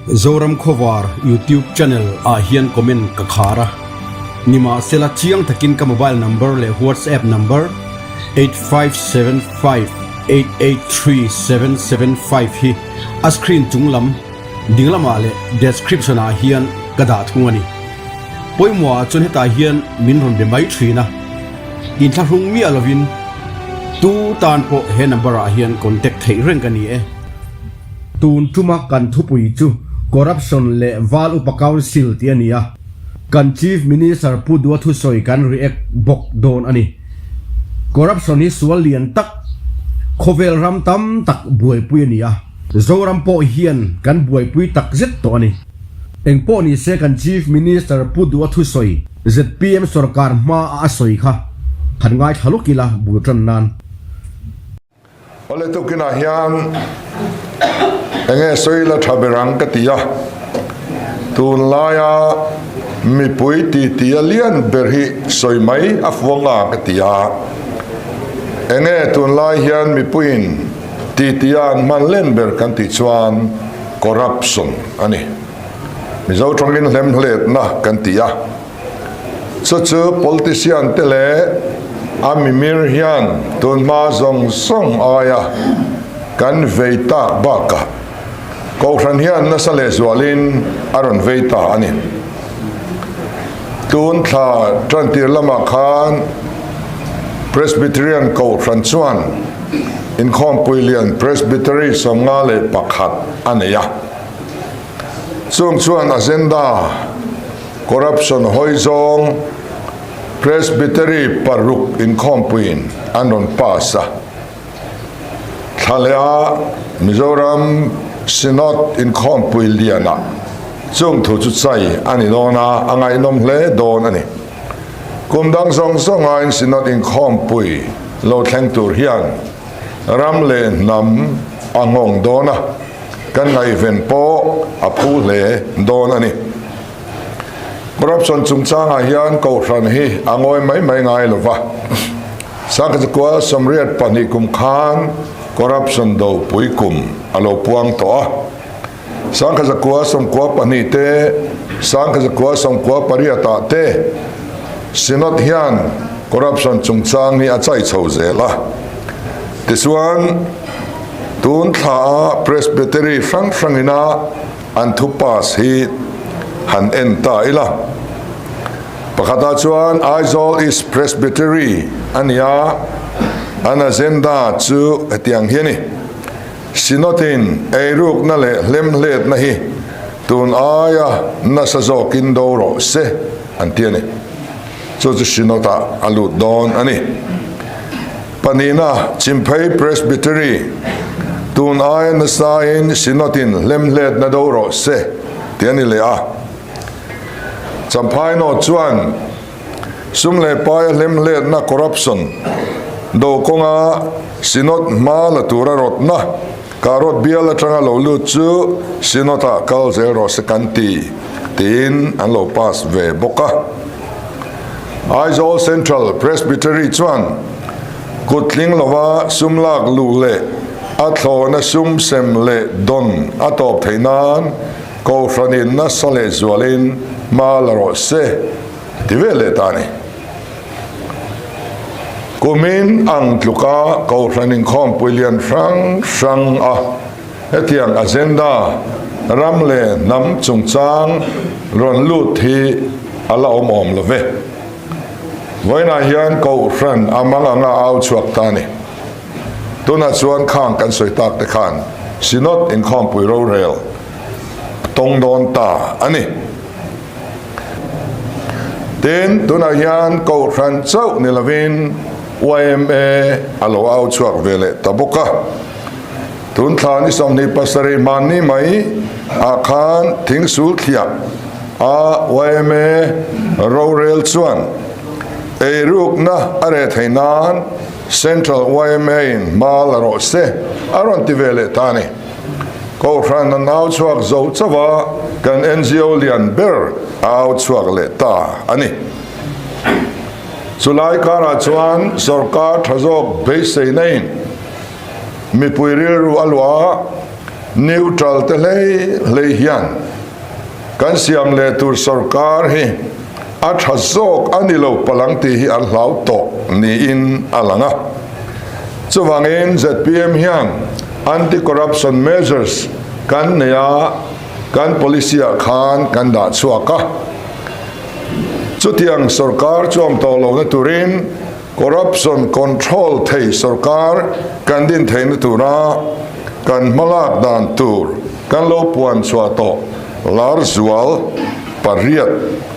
Zoram Khawvar YouTube channel ah hian comment ka khar a, nimahsela chiang takin ka mobile number leh WhatsApp number 8575883775 hi a screen chung lam ding lamah leh description ah hian ka dah thung a ni. Pawimawh ah chuan hetah hian min rawn be mai thin a, inthlahrung miah lovin tu tan pawh he number ah hian contact theih reng ka ni e. Tun tuma kan thupui chu Corruption leh Val Upa Council tih a ni a, kan Chief Minister Pu Dua thusawi kan react bawk dawn a ni. Corruption hi sual lian tak, khawvel ram tam tak buaipui a ni a, Zoram pawh hian kan buaipui tak zet tawh a ni. Engpawh ni se kan Chief Minister Pu Dua thusawi zpm sorkar hma a a sawi kha han ngaithla lawk ila bul tan nan. Awle tukinah hian enge sawi la tha ber ang ka ti a, tunlaia mipui titi a lian ber hi sawi mai a fuang a ka ti a, enge tunlai hian mipuiin titi a an hman len ber kan tih chuan corruption a ni. Mizo tawngin hlemhletna kan ti a. Chu chu politician te leh a mimir hian tunhma zawng zawng aia kan vei tak bakah Kohhran hian nasa lehzualin a rawn vei ta a ni. Tun thla tantir lamah khan Presbyterian Kohhran chuan inkhawmpui lian Presbytery 51 a nei a. Chung chuan agenda corruption hawi zawng Presbytery paruk inkhawmpuiin an rawn pass a. Thlaleh-a Mizoram Synod inkhawmpui lianah chung thu chu chai a ni dawn a, a ngaihnawm hle dawn a ni. Kum dang zawng zawngain Synod inkhawmpui lo thleng tur hian ram leh hnam a nghawng dawn a. Kan ngaihven pawh a phu hle dawn a ni. Corruption chungchangah hian Kohhran hi a ngawi mai mai ngai lo va. Sangkachakua 82 kum khan corruption dopui kum a lo puang tawh a. Sangkachakua 92 te, Sangkachakua 98 ah te Synod hian corruption chungchang hi a chai chho zel a. Tichuan, Tun thla a Presbytery hrang hrang ina an thu pass hi han en ta ila. Pakhatah chuan Aizawl East Presbytery a ni a, an agenda chu hetiang hi a ni, Synod-in eirukna leh hlemhletna hi tun aia nasa zawkin do rawh se an ti a ni. Chu chu Synod-ah a lut dawn a ni. Pahnihna, Chimphei Presbytery, tun aia nasain Synod-in hlemhletna do rawh se tih a ni leh a. Champhai North chuan sum leh paia hlemhletna, corruption, do kawnga Synod hma la tura rawtna, Karot bial atanga lo lut chu Synod-ah kal zel rawh se kan ti, tiin an lo pass ve bawk a. Aizawl Central Presbytery chuan kut tling lova sum lak luh leh a thlawhna sum sem leh dawn a tawp theih nan Kohhranin nasa leh zualin hma la rawh se ti ve leh ta a ni. Kumin ang tluka Kohhran inkhawmpui lian hrang hrang a hetiang agenda ram leh hnam chungchang rawn lut hi a la awm awm lo ve. Vawiinah hian Kohhran a mang anga au chhuak ta a ni. Tunah chuan khang kan sawi tak te khan Synod inkhawmpui rorel a tawng dawn ta a ni. Tin, tunah hian Kohhran chauh ni lovin yma a lo au chhuak ve leh ta bawk a. Tun thla ni 27 hmanni mai ah khan thingsul thliah a yma rorel chuan eirukna a reh theih nan Central yma in hma la rawh se a rawn ti ve leh ta a ni. Kohhran an au chhuak zo chauh a, kan NGO lian ber a au chhuak leh ta a ni. Chulai karah chuan sorkar tha zawk beiseina in mipui rilru a luah a, Neutral te hlei hlei hian kan siam leh tur sorkar hi a tha zawk a ni lo palang tih hi an hlau tawh niin a lang a. Chuvangin zpm hian anti-corruption measures kan nei a, kan policy ah khan kan dah chhuak a. Chutiang sorkar chuam tawh lohna turin Corruption control thei sorkar kan din theihna tura kan hmalak dan tur kan lo puan chhuah tawh lar zual pariat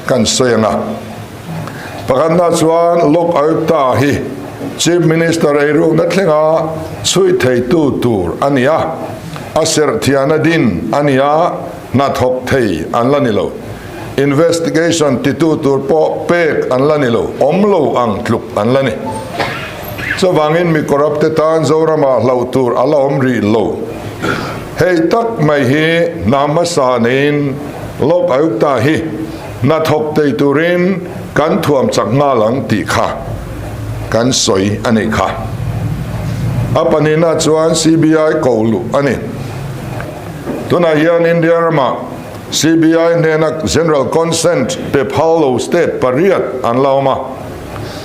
kan sawi ang a. Pakhatna chuan Lok Ayukta hi Chief Minister eirukna thlenga chhui theitu tur a ni a, a serh thiana din a ni a, hnathawk thei an la ni lo. Investigation titu tur pawh pek an la ni lo, awm lo ang tluk an la ni. Chuvangin mi corrupt te tan Zoramah hlauh tur a la awm rih lo. Hei tak mai hi hna hmasa neiin Lok Ayukta hi hna thawk thei turin kan thuam chak nghal ang tih kha kan sawi a nih kha. A pahnihna chuan CBI ko luh a ni. Tunah hian India ramah CBI hnena General Consent pe phal lo state pariat an la awm a,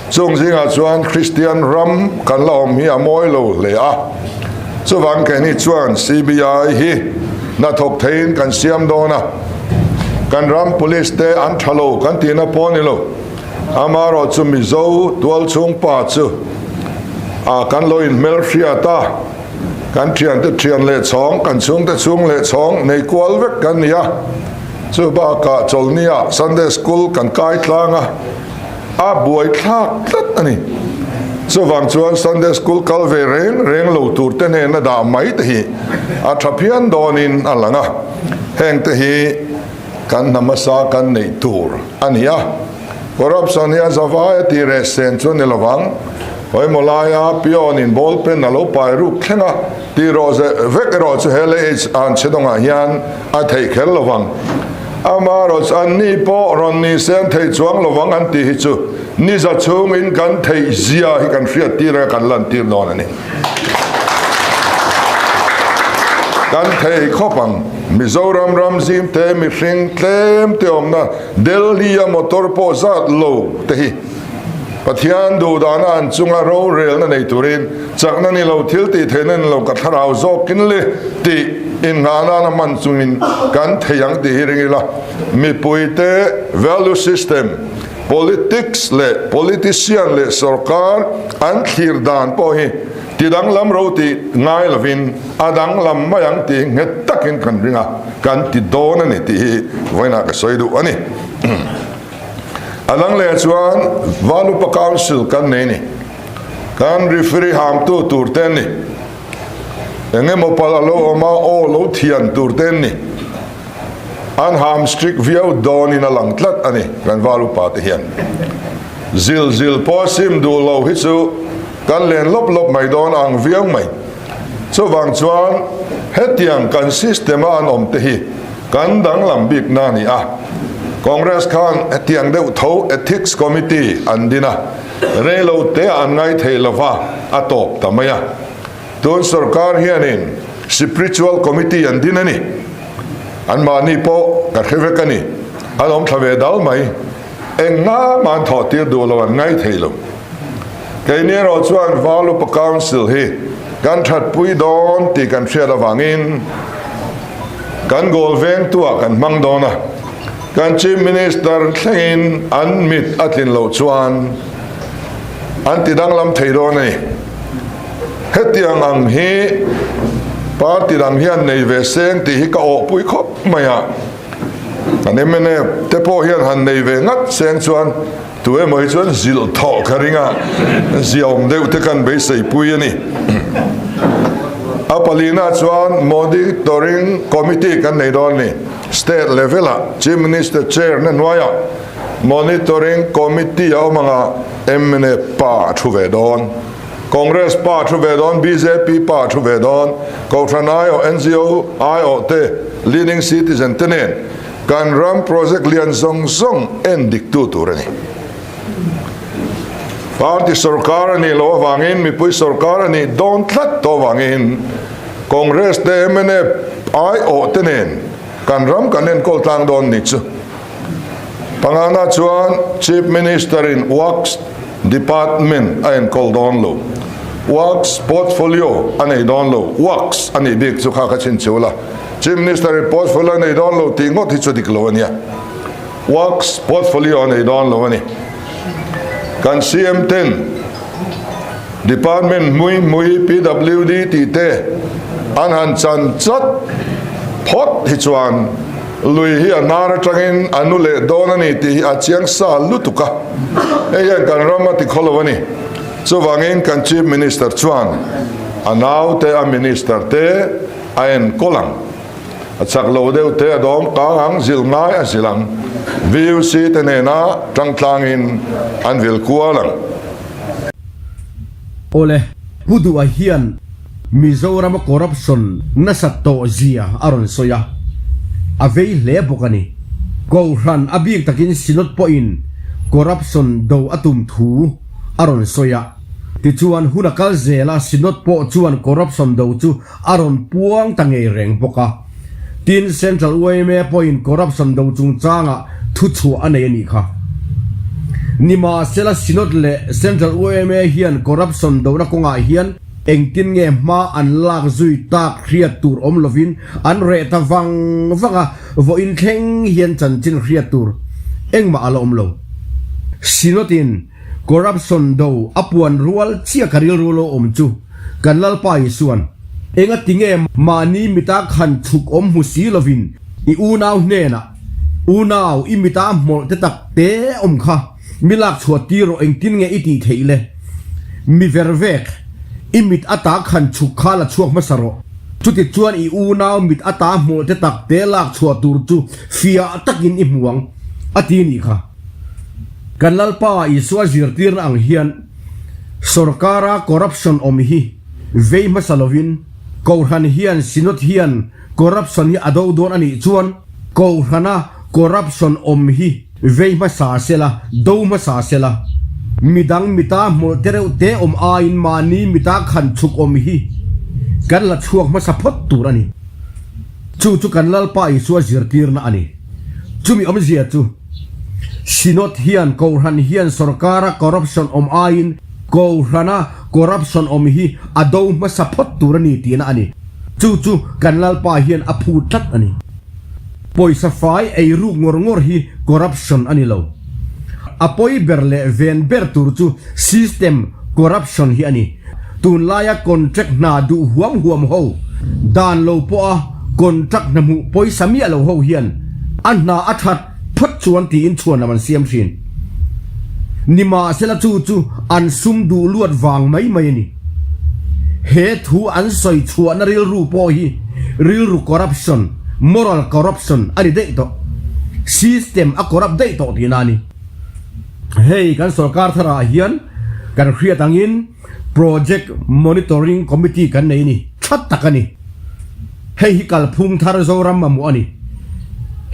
chung zingah chuan Kristian ram kan la awm hi a mawi lo hle a. Chuvang keini chuan CBI hi hnathawk theiin kan siam dawn a, kan ram police te an tha lo kan tihna pawh a ni lo. Amaherawh chu Mizo tualchhung pa chu a kan lo inhmelhriat a. Kan thiante thian leh chhawng, kan chhungte chhung leh chhawng nei kual vek kan ni a. Chu bakah chawlhnia Sunday School kan kai tlang a, a buaithlak tlat a ni. Chuvang chuan Sunday School kal ve reng reng lo tur te hnena dah mai te hi a tha phian dawnin a lang a. Heng te hi kan hna hmasa kan neih tur a ni a. Corruption hi a zavai a tih reh sen chu a ni lovang. Hawimaw laia peon in ball pen a lo pai ruk thleng a, tih rawh ze vek erawh chu he leh an chhe dawngah hian a theih kher lovang. Amaherawh chu an ni pawh rawn ni se an theih chuang lovang an tih hi chu niza chhungin kan theih zia hi kan hriat tir a kan lan tir dawn a ni. Kan thei khawp ang. Mizoram ram zim te mihring tlem te awmna Delhi a motor pawh zat lo te hi Pathian duhdahna an chunga rorelna nei turin chakna ni lo, thil tih theihna ni lo ka thlarau zawkin le tih innghah nana hman chungin kan thei ang tih hi ring ila, mipuite value system, politics leh politician leh sorkar an thlir dan pawh hi ti danglam ro tih ngai lovin a danglam mai ang tih hi nghet takin kan ring a, kan ti dawn a ni tih hi vawiinah ka sawi duh a ni. A dang leh chuan Valupa Council kan nei ni. Kan referee hamtu tur te an ni. Eng emaw palh a lo awm a, aw lo thian tur te an ni. An ham strict viau dawnin a lang tlat a ni kan Valupa te hian. Zil zil pawh a sim duh lo hi chu kan len lawp lawp mai dawn ang viau mai. Chuvang chuan hetiang kan system a an awm te hi Kan danglam bikna a ni a, Congress khan hetiang deuh tho Ethics Committee an din a, rei lo te ah an ngai thei lova a tawp ta mai a. Tun sorkar hianin Spiritual Committee an din a ni. Anmahni pawh ka hre vek a ni, an awm thla ve dal mai. Eng nga mah an thawh tir duh lo an ngai thei lo. Keini erawh chuan Valupa Council hi kan thatpui dawn tih kan hriat avangin kan goal vengtuah kan hmang dawn a, kan Chief Minister thlengin an mit a tlin loh chuan an ti danglam thei dawn a ni. Hetiang ang hi party dang hian nei ve seng tih hi ka awhpui khawp mai a. Kan mnf te pawh hian han nei ve ngat seng chuan tu emaw hi chuan zilh thawh ka ring a, ziaawm deuh te kan beisei pui a ni. A palina chuan Monitoring Committee kan nei dawn a ni. State level ah Chief Minister chair na hnuaiah Monitoring Committee a awm ang a, mnf pa a thu ve dawn. Congress pa thu ve dawn, bjp pa thu ve dawn, Kohhran aiawh, NGO aiawh te, leading citizen te nen kan ram project lian zawng zawng en dik tu tur a ni. Party sorkar a nih loh avangin mipui sorkar a nih dawn tlat tawh avangin. Congress te mnf aiawh te nen kan ram kan enkawl tlang dawn ni chu. Pangana chuan Chief Minister in Works Department a enkawl dawn lo. Works portfolio a nei dawn lo. Works a nih bik chu kha ka chhinchhiu la. Chief Minister in portfolio a nei dawn lo tih ngawt hi chu dik lo a nia. Works portfolio a nei dawn lo a ni. Kan CM ten Department hmui hmui PWD tih te an han chan chat phawt hi chuan lui hi a hnar atangin a nu leh dawn a ni tih hi a chiang sa lutuk a. Hei hian kan ram a ti khaw lo a ni. Chuvangin kan Chief Minister chuan a naute a Minister te a enkawl ang. A chak lo deuh te a dawm kang ang, zilh ngai a zilh ang. VUC te nena tangtlangin an vil kual ang. Awle, Pu Duha hian Mizorama corruption nasat tawh zia a rawn sawi a, a vei hle bawk a ni. Kohhran a bik takin Synod pawhin corruption do a tum thu a rawn sawi a, tichuan hun a kal zel a Synod pawh chuan corruption do chu a rawn puang ta ngei reng bawk a. Tin, Central yma pawhin corruption do chungchangah thuchhuah a nei a nih kha. Nimahsela Synod leh Central yma hian corruption dona kawngah hian engtin nge hma an lak zui tak hriat tur awm lovin an reh ta vang vang a, vawiin thleng hian chanchin hriat tur engmah a la awm lo. Synod-in Corruption do a puan rual chiah ka rilru lo awm chu kan Lalpa Isuan, Enga tinge mahni mita khan chhuk awm hmu si lovin i unau hnenah, Unau, i mita hmawlh te tak te awm kha mi lak chhuah tir rawh engtin nge i tih theih le? Mi ver vek, i mit ata khan chhuk kha la chhuak hmasa rawh. Chuti chuan i unau mit ata hmawlh te tak te lak chhuah tur chu fiah takin i hmu ang, a ti nih kha. Kan Lalpa Isua zirtirna ang hian sorkara corruption awm hi vei hmasa lovin Kohhran hian Synod hian corruption hi a do dawn a nih chuan Kohhrana corruption awm hi vei hmasa sela, do hmasa sela. Midang mita hmawlh te reuh te awm aiin mahni mita khan chhuk awm hi kan la chhuak hmasa phawt tur a ni. Chu chu kan Lalpa Isua zirtirna a ni. Chumi awmzia chu. Synod hian Kohhran hian sorkara corruption awm aiin Kohhrana corruption awm hi a do hmasa phawt tur a ni tihna a ni. Chu chu kan Lalpa hian a phut tlat a ni. Pawisa fai ei ruk ngawr ngawr hi corruption a ni lo. A pawi ber leh ven ber tur chu system corruption hi a ni. Tunlaia contract hna duh huam huam ho, dan lo pawha contract hna hmuh pawisa miah lo ho hian a hna a that phawt chuan tiin chhuanlam an siam thin. Nimahsela chu chu an sum duh luat vang mai mai a ni. He thu an sawi chhuahna rilru pawh hi rilru corruption, moral corruption a ni daih tawh. System a corrupt daih tawh tihna a ni. Hei kan sorkar tharah hian kan hriat angin Project Monitoring Committee kan nei a ni, tha tak a ni. Hei hi kalphung thar Zoram mamawh a ni.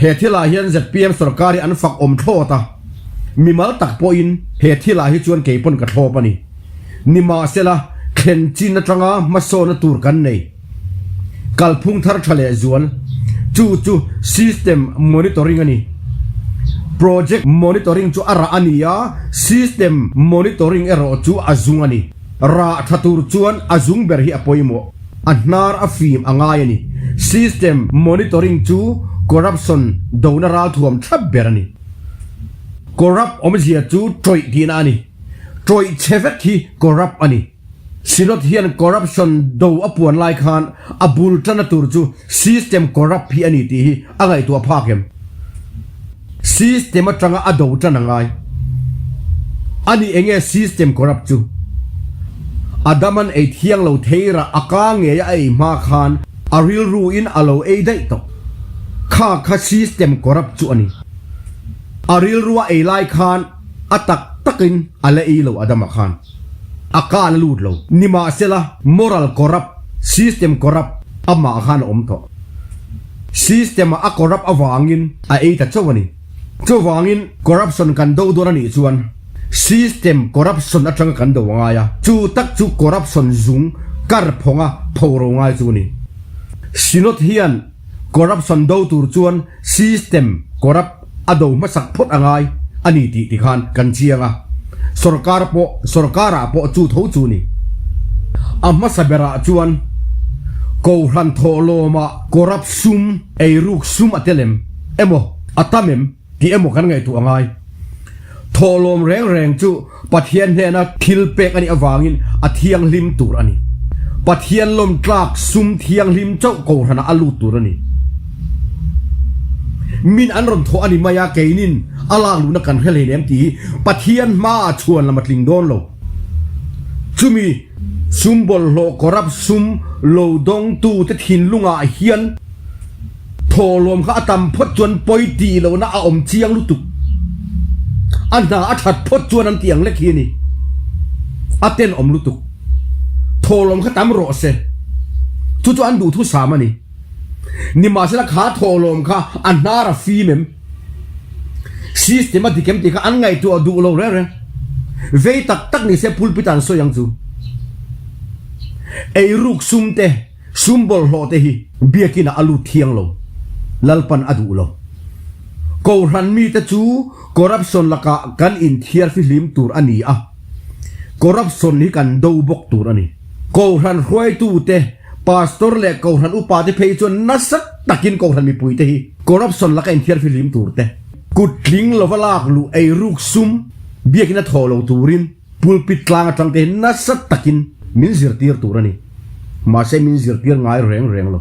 He thilah hian zpm sorkar hi an fak awm thlawt a, mimal tak pawhin he thilah hi chuan kei pawn ka thlawp a ni. Nimahsela, thlen chin atanga hmasawna tur kan nei. Kalphung thar tha leh zual, chu chu system monitoring a ni. Project monitoring chu a rah a ni a, system monitoring erawh chu a zung a ni. Rah tha tur chuan a zung ber hi a pawimawh, a hnar a fim a ngai a ni. System monitoring chu corruption dona ralthuam tha ber a ni. Corrupt awmzia chu tawih tihna a ni. Tawih chhe vek hi corrupt a ni. Synod hian corruption do a puan lai khan a bul tana tur chu system corrupt hi a ni tih hi a ngaihtuah phak em? System atanga a do tan a ngai a ni. Enge system corrupt chu? Adaman ei thiang lo thei rah a ka ngei a ei hma khan a rilru in a lo ei daih tawh. Kha kha system corrupt chu a ni. A rilru a ei lai khan a tak takin a la ei lo Adama khan. A ka la lut lo. Nimahsela, moral corrupt, system corrupt amah khan a awm tawh. System-ah a corrupt avangin a ei ta chauh a ni. Chuvangin corruption kan do dawn a nih chuan system corruption atanga kan do a ngai a, chu tak chu corruption zung kar phawnga phoro ngai chu a ni. Synod hian corruption do tur chuan system corrupt a do hmasak phawt a ngai a ni tih tikhan kan chiang a, sorkar pawh sorkarah pawh chu tho chu ni. A hmasa berah chuan Kohhran thawhlawmah corrupt sum eiruk sum a tel em emaw a tam em? Tih emaw kan ngaihtuah a ngai. Thawhlawm reng reng chu Pathian hnena thil pek a nih avangin a thianghlim tur a ni. Pathian lawm tlak sum thianghlim chauh kohhranah a lut tur a ni. Min an rawn thawh a ni mai a, keinin a lak luhna kan hre hleinem tih hi Pathian hmaah chhuan lam a tling dawn lo. Chumi sum bawlhhlawh corrupt sum lo dawngtute thinlungah hian, Thawhlawm kha a tam phawt chuan pawi tih lohna a awm chiang lutuk. A hna a that phawt chuan an tih ang lek hi a ni. A tenawm lutuk. Thawhlawm kha tam rawh se. Chu chu an duhthusam a ni. Nimahsela kha thawhlawm kha a hnar a fim em? System a dik em tih kha an ngaihtuah duh lo reng reng. Vei tak tak ni se pulpit ah an sawi ang chu. Eiruk sum te. Sum bawlhhlawh te hi biakin ah a lut thiang lo, Lalpan a duh lo. Kohhran mite chu corruption lakah kan inthiar fihlim tur a ni a, corruption hi kan do bawk tur a ni. Kohhran hruaitute, pastor leh kohhran upa te phei chuan nasa takin kohhran mipui te hi corruption laka inthiar fihlim tur te, kut tling lova lak luh eiruk sum biakin a thaw lo turin, Pulpit tlang atang te hi nasa takin min zirtir tur a ni. Mahse min zirtir ngai reng reng lo.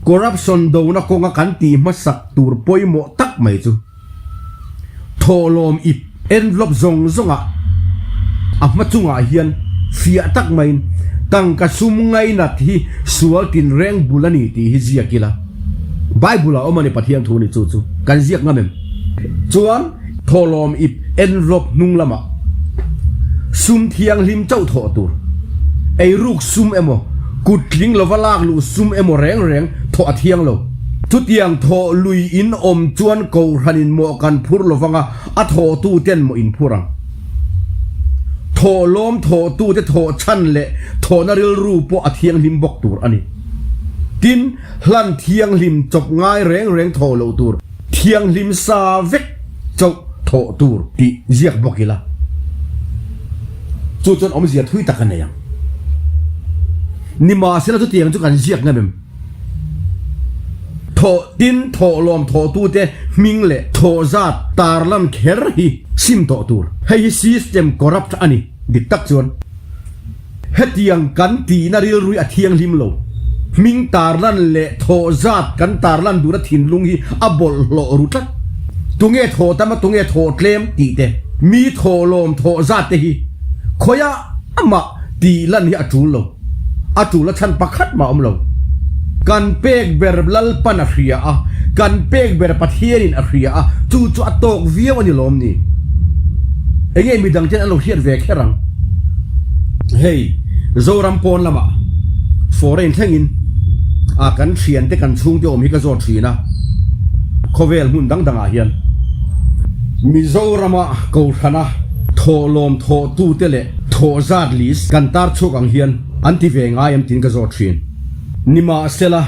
Corruption dona kawnga kan tih hmasak tur pawimawh tak mai chu thawhlawm ip envelope zawng zawngah a hma chungah hian fiah tak maiin tangka sum ngainat hi sual tinreng bul a ni tih hi ziak ila. Bible ah awm a ni Pathian thu ni chu chu kan ziak ngam em? Chuan thawhlawm ip envelope hnung lamah sum thianghlim chauh thawh tur, eiruk sum emaw, kut tling lova lak luh sum emaw reng reng thawh a thiang lo. Chutiang thawh lui in awm chuan kohhranin mawh kan phur lovanga a thawhtu ten mawh in phur ang. Thawhlawm thawhtute thawh chhan leh thawhna rilru pawh a thianghlim bawk tur a ni. Tin, hlan thianghlim chawp ngai reng reng thawh loh tur. Thianghlim sa vek chauh thawh tur tih ziak bawk ila chu chuan awmzia thui tak a nei ang. Nimahsela chutiang chu kan ziak ngam em? Thawh tin thawhlawm thawhtute hming leh thawh zat tarlan kher hi sim tawh tur. Hei hi system corrupt a ni dik tak chuan. Hetiang kan tihna rilrui a thianghlim lo. Hming tarlan leh thawh zat kan tarlan duhna thinlung hi a bawlhhlawh ru tlat. Tunge thawh tam a tunge thawh tlem tih te, mi thawh lawm thawh zat te hi khawiah mah tih lan hi a tul lo. A tul a chhan pakhat mah awm lo. Kan pek ber Lalpan a hria a, kan pek ber Pathianin a hria a, chu chu a tawk viau a ni lawm ni? Enge midang ten an lo hriat ve kher ang? Hei, Zoram pawn lamah foreign thlengin a kan thiante kan chhungte awm hi ka zawt thin a, khawvel hmun dang dangah hian Mizorama Kohhrana thawhlawm thawhtute leh thawhzat list kan tar chhuak ang hian an ti ve ngai em tiin ka zawt thin. Nimahsela,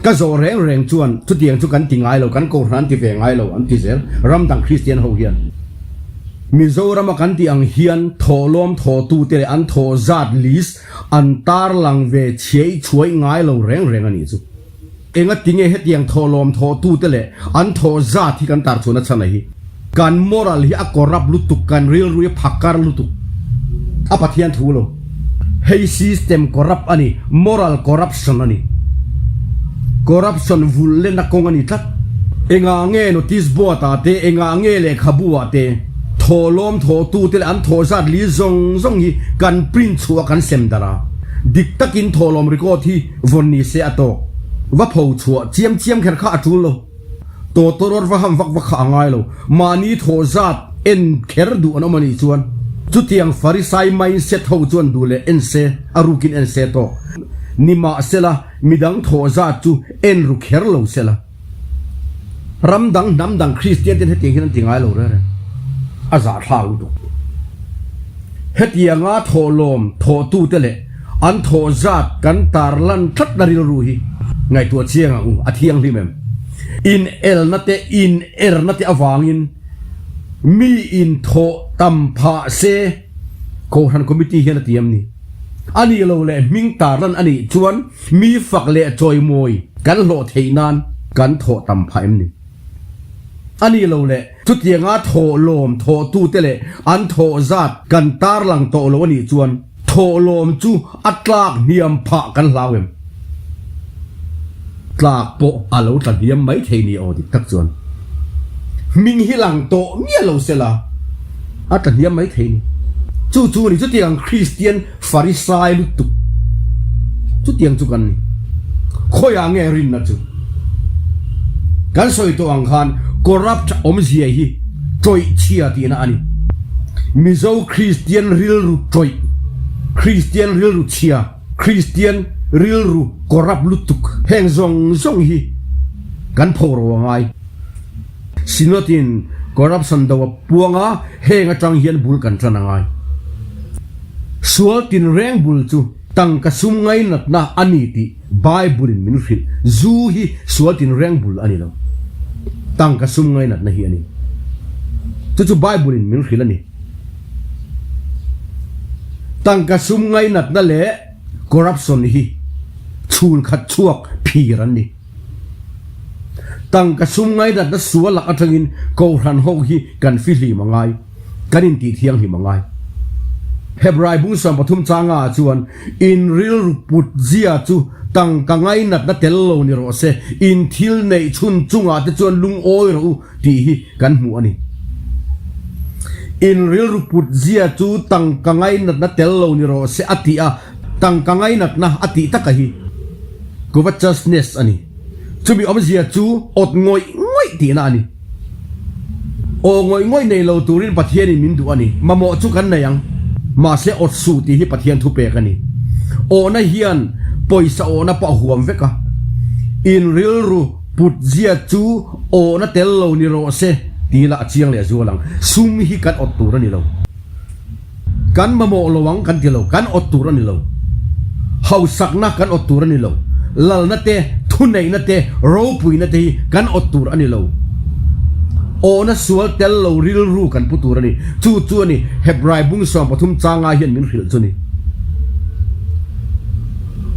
ka zawh reng reng chuan chutiang chu kan ti ngai lo, kan Kohhran an ti ve ngai lo an ti zel, ram dang Kristian ho hian. Mizorama kan tih ang hian thawhlawm thawhtute leh an thawh zat list an tarlang ve chhiai chhuai ngai lo reng reng a nih chu. Enga tinge hetiang thawhlawm thawhtute leh an thawh zat hi kan tarchhuahna chhan a hi? Kan moral hi a corrupt lutuk, kan rilru hi a phakar lutuk. A Pathian thu lo. Hei system corrupt a ni, moral corruption a ni. Corruption vulh lenna kawng a ni tlat. Engah nge notice board ah te, engah nge lehkhabu ah te, thawhlawm thawhtute leh an thawh zat li zawng zawng hi kan print chhuah kan sem darh a. Dik takin thawhlawm record hi vawn ni se a tawk. Va pho chhuah chiam chiam kher kha a tul lo. Tawtawrawt va ham vak vak kha a ngai lo. Mahni thawh zat en kher duh an awm a nih chuan chutiang Farisai mindset ho chuan duh leh en se, a rukin en se tawk. Nimahsela, midang thawh zat chu en ru kher lo sela. Ram dang, hnam dang Kristian ten hetiang hian an ti ngai lo reng reng. A zahthlak lutuk. Hetianga thawhlawm thawhtute leh an thawh zat kan tarlan tlatna rilru hi. Ngaihtuah chiang ang u, a thianghlim em? In elna te, in erna te avangin mi in thawh tam phah se Kohhran Committee hian a ti em ni? A nih lo leh hming tarlan a nih chuan mi fak leh chawimawi kan hlawh theih nan kan thawh tam phah em ni? A nih lo leh chutianga thawh lawm thawhtute leh an thawh zat kan tarlang tawh lo a nih chuan thawh lawm chu a tlak hniam phah kan hlau em? Tlak pawh a lo tla hniam mai thei ni aw dik tak chuan hming hi lang tawh miah lo sela a tla hniam mai thei ni. Chu chu a ni chutiang Kristian Farisai lutuk chutiang chu kan ni. Khawiah nge rinna chu? Kan sawi tawh ang khan corrupt awmzia hi tawih chhia tihna a ni. Mizo Kristian rilru tawih, Kristian rilru chhia, Kristian rilru corrupt lutuk heng zawng zawng hi kan pho ro a ngai. Synod-in corruption do a puang a, heng atang hian bul kan tan a ngai. Sual tinreng bul chu tangka sum ngainatna a ni tih Bible-in min hrilh. Zu hi sual tinreng bul a ni lo. Tangka sum ngainatna hi a ni. Chu chu Bible-in min hrilh a ni. Tangka sum ngainatna leh corruption hi chhul khat chhuak phir an ni. Tangka sum ngainatna sual lak atangin Kohhran ho hi kan fihlim a ngai, kan intih thianghlim a ngai. Hebrai bung 13 changa ah chuan, In rilru put zia chu tangka ngainatna tel lo ni rawh se, in thil neih chhun chungah te chuan lungawi rawh u tih hi kan hmuh a ni. In rilru put zia chu tangka ngainatna tel lo ni rawh se a tih a, Tangka ngainatna a tih taka hi covetousness a ni. Chumi awmzia chu awt ngawih ngawih tihna a ni. Aw ngawih ngawih nei lo turin Pathianin min duh a ni. Mamawh chu kan nei ang. Mahse awt suh tih hi Pathian thupek a ni. Awhna hian pawisa awhna pawh a huam vek a. In rilru put zia chu awhna tel lo ni rawh se tih lah a chiang leh zual ang. Sum hi kan awt tur a ni lo. Kan mamawh lo ang kan ti lo, kan awt tur a ni lo. Hausakna kan awt tur a ni lo. Lalna te, thuneihna te, ropuina te hi kan awt tur a ni lo. Awhna sual tel lo rilru kan pu tur a ni. Chu chu a ni Hebrai bung 13 changa hian min hrilh chu ni.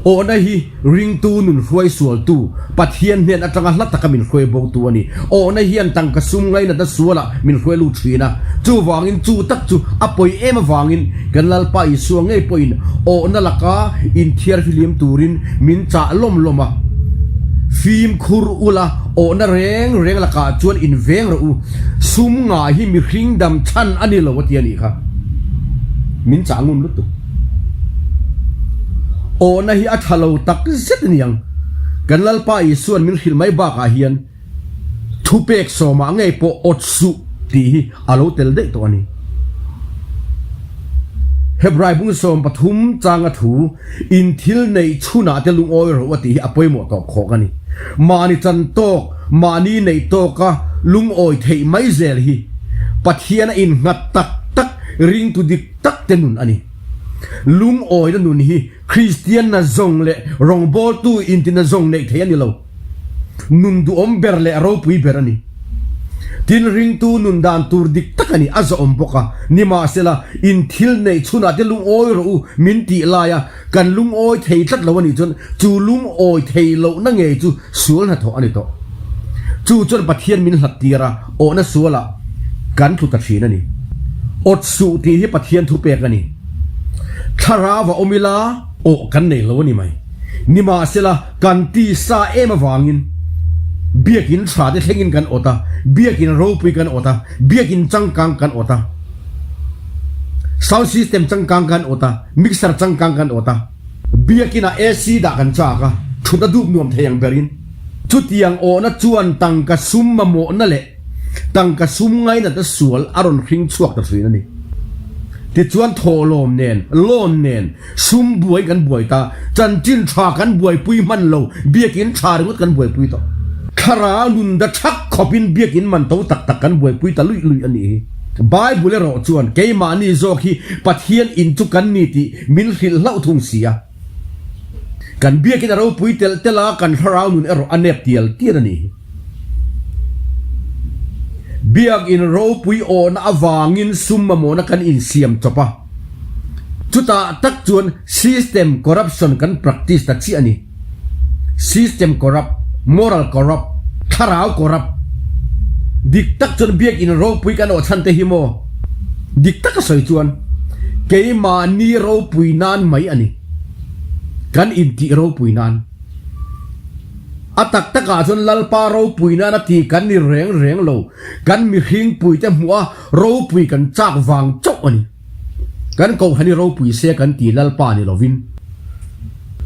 Awhna hi Ringtu nun hruai sualtu, Pathian hnen atanga hla taka min hruai botu a ni. Awhna hian tangka sum ngainatna sualah min hruai lut thin a. Chuvangin chu tak chu a pawi em avangin kan Lalpa Isua ngei pawhin awhna laka inthiarfihlim turin min chah lawm lawm a. Fimkhur ula, awhna reng reng lakah chuan inveng rawh u. Sum ngah hi mihring dam chhan a ni lo a ti a nih kha. Min chah ngun lutuk. Awhna hi a tha lo tak zet a niang. Kan Lalpa Isua'n min hrilh mai bakah hian thupek sawmah ngei pawh awt suh tih hi a lo tel daih tawh a ni. Hebrai bung 13 changa thu in thil neih chhunah te lungawi rawh a tih hi a pawimawh tawp khawk a ni. Mahni chan tawk, mahni neih tawka lungawi theih mai zel hi Pathiana innghat tak tak ringtu dik tak te nun a ni. Lungawina nun hi Kristian na zawng leh rawngbawltu intina zawng neih theih a ni lo. Nun duhawm ber leh ropui ber a ni. Tin, ringtu nun dan tur dik tak a ni, a zawhawm bawk a. Nimahsela, in thil neih chhunah te lungawi rawh u min tih laia kan lungawi thei tlat lo a nih chuan chu lungawi thei lohna ngei chu sual hnathawh a ni tawh. Chu chuan Pathian min hlat tir a, awhna sualah kan tlu ta thin a ni. Awt suh tih hi Pathian thupek a ni. Thlarau a awm ila awh kan nei lo a ni mai. Nimahsela, kan tisa em avangin Biakin tha te thlengin kan awt a, Biakin ropui kan awt a, Biakin changkang kan awt a, sound system changkang kan awt a, mixer changkang kan awt a, Biakinah AC dah kan chak a, thut a dup nuam thei ang berin. Chutiang awhna chuan tangka sum mamawhna leh tangka sum ngainatna sual a rawn hring chhuak ta thin a ni. Tichuan thawhlawm nen, loan nen, sum buai kan buai ta, chanchin tha kan buaipui hman lo, biakin tha ringawt kan buaipui tawh. Thlarau nun da thak khawpin biakin man to tak tak kan buaipui ta luih luih a nih hi. Bible erawh chuan keimahni zawk hi Pathian in chu kan ni tih min hrilh hlauh thung si a. Kan biakin a ropui telh telh a, kan thlarau nun erawh a nep tial tial a ni hi. Biakin ropui awhna avangin sum mamawhna kan insiam chawp a, chutah tak chuan system corruption kan practice ta chiah a ni. System corrupt, moral corrupt, thlarau corrupt. Dik tak chuan biakin ropui kan awh chhan te hi maw? Dik taka sawi chuan keimahni ropui nan mai a ni. Kan intih ropui nan. A tak takah chuan Lalpa ropui nan a ti kan ni reng reng lo. Kan mihringpui te hmuh a ropui kan chak vang chauh a ni. Kan kohhran hi ropui se kan ti Lalpa ni lovin.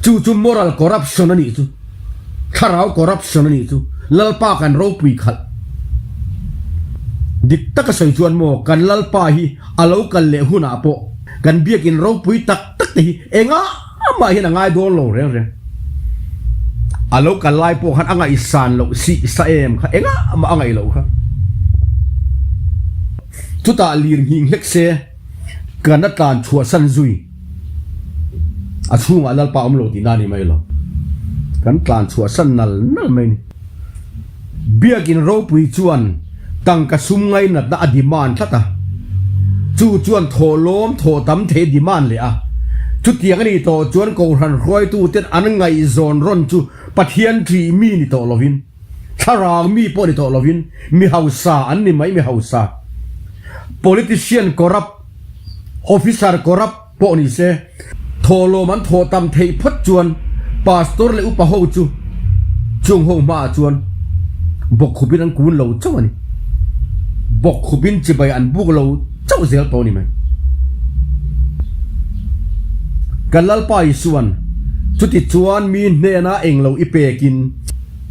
Chu chu moral corruption a nih chu. Thlarau corruption a nih chu. Lalpa kan ropui khalh. Dik taka sawi chuan maw kan Lalpa hi a lo kal leh hunah pawh kan biakin ropui tak tak te hi engah Amah hian a ngai dawn lo reng reng. A lo kal lai pawh khan a ngaihsan loh sih sa em kha engah mah a ngaih loh kha. Chutah lir nghing hlek se kan a tlan chhuahsan zui. A chhungah Lalpa awm lo tihna a ni mai lo. Kan tlan chhuahsan nal nal mai ni. Biakin ropui chuan tangka sum ngainatna a demand tlat a, chu chuan thawhlawm thawh tam thei a demand leh a. Chutiang a nih tawh chuan Kohhran hruaituten an ngaihzawn rawn chu Pathian ṭih mi ni tawh lovin, thlarau mi pawh ni tawh lovin, mi hausa an ni mai, mi hausa, politician corrupt, officer corrupt, Pawh ni se, thawhlawm an thawh tam theih phawt chuan Pastor leh upa ho chu chung ho hmaah chuan bawkkhupin an kun lo chauh a ni. Bawkkhupin chibai an buk lo chauh zel tawh a ni mai. Kan Lalpa Isuan, Chuti chuan mi hnena englo i pekin,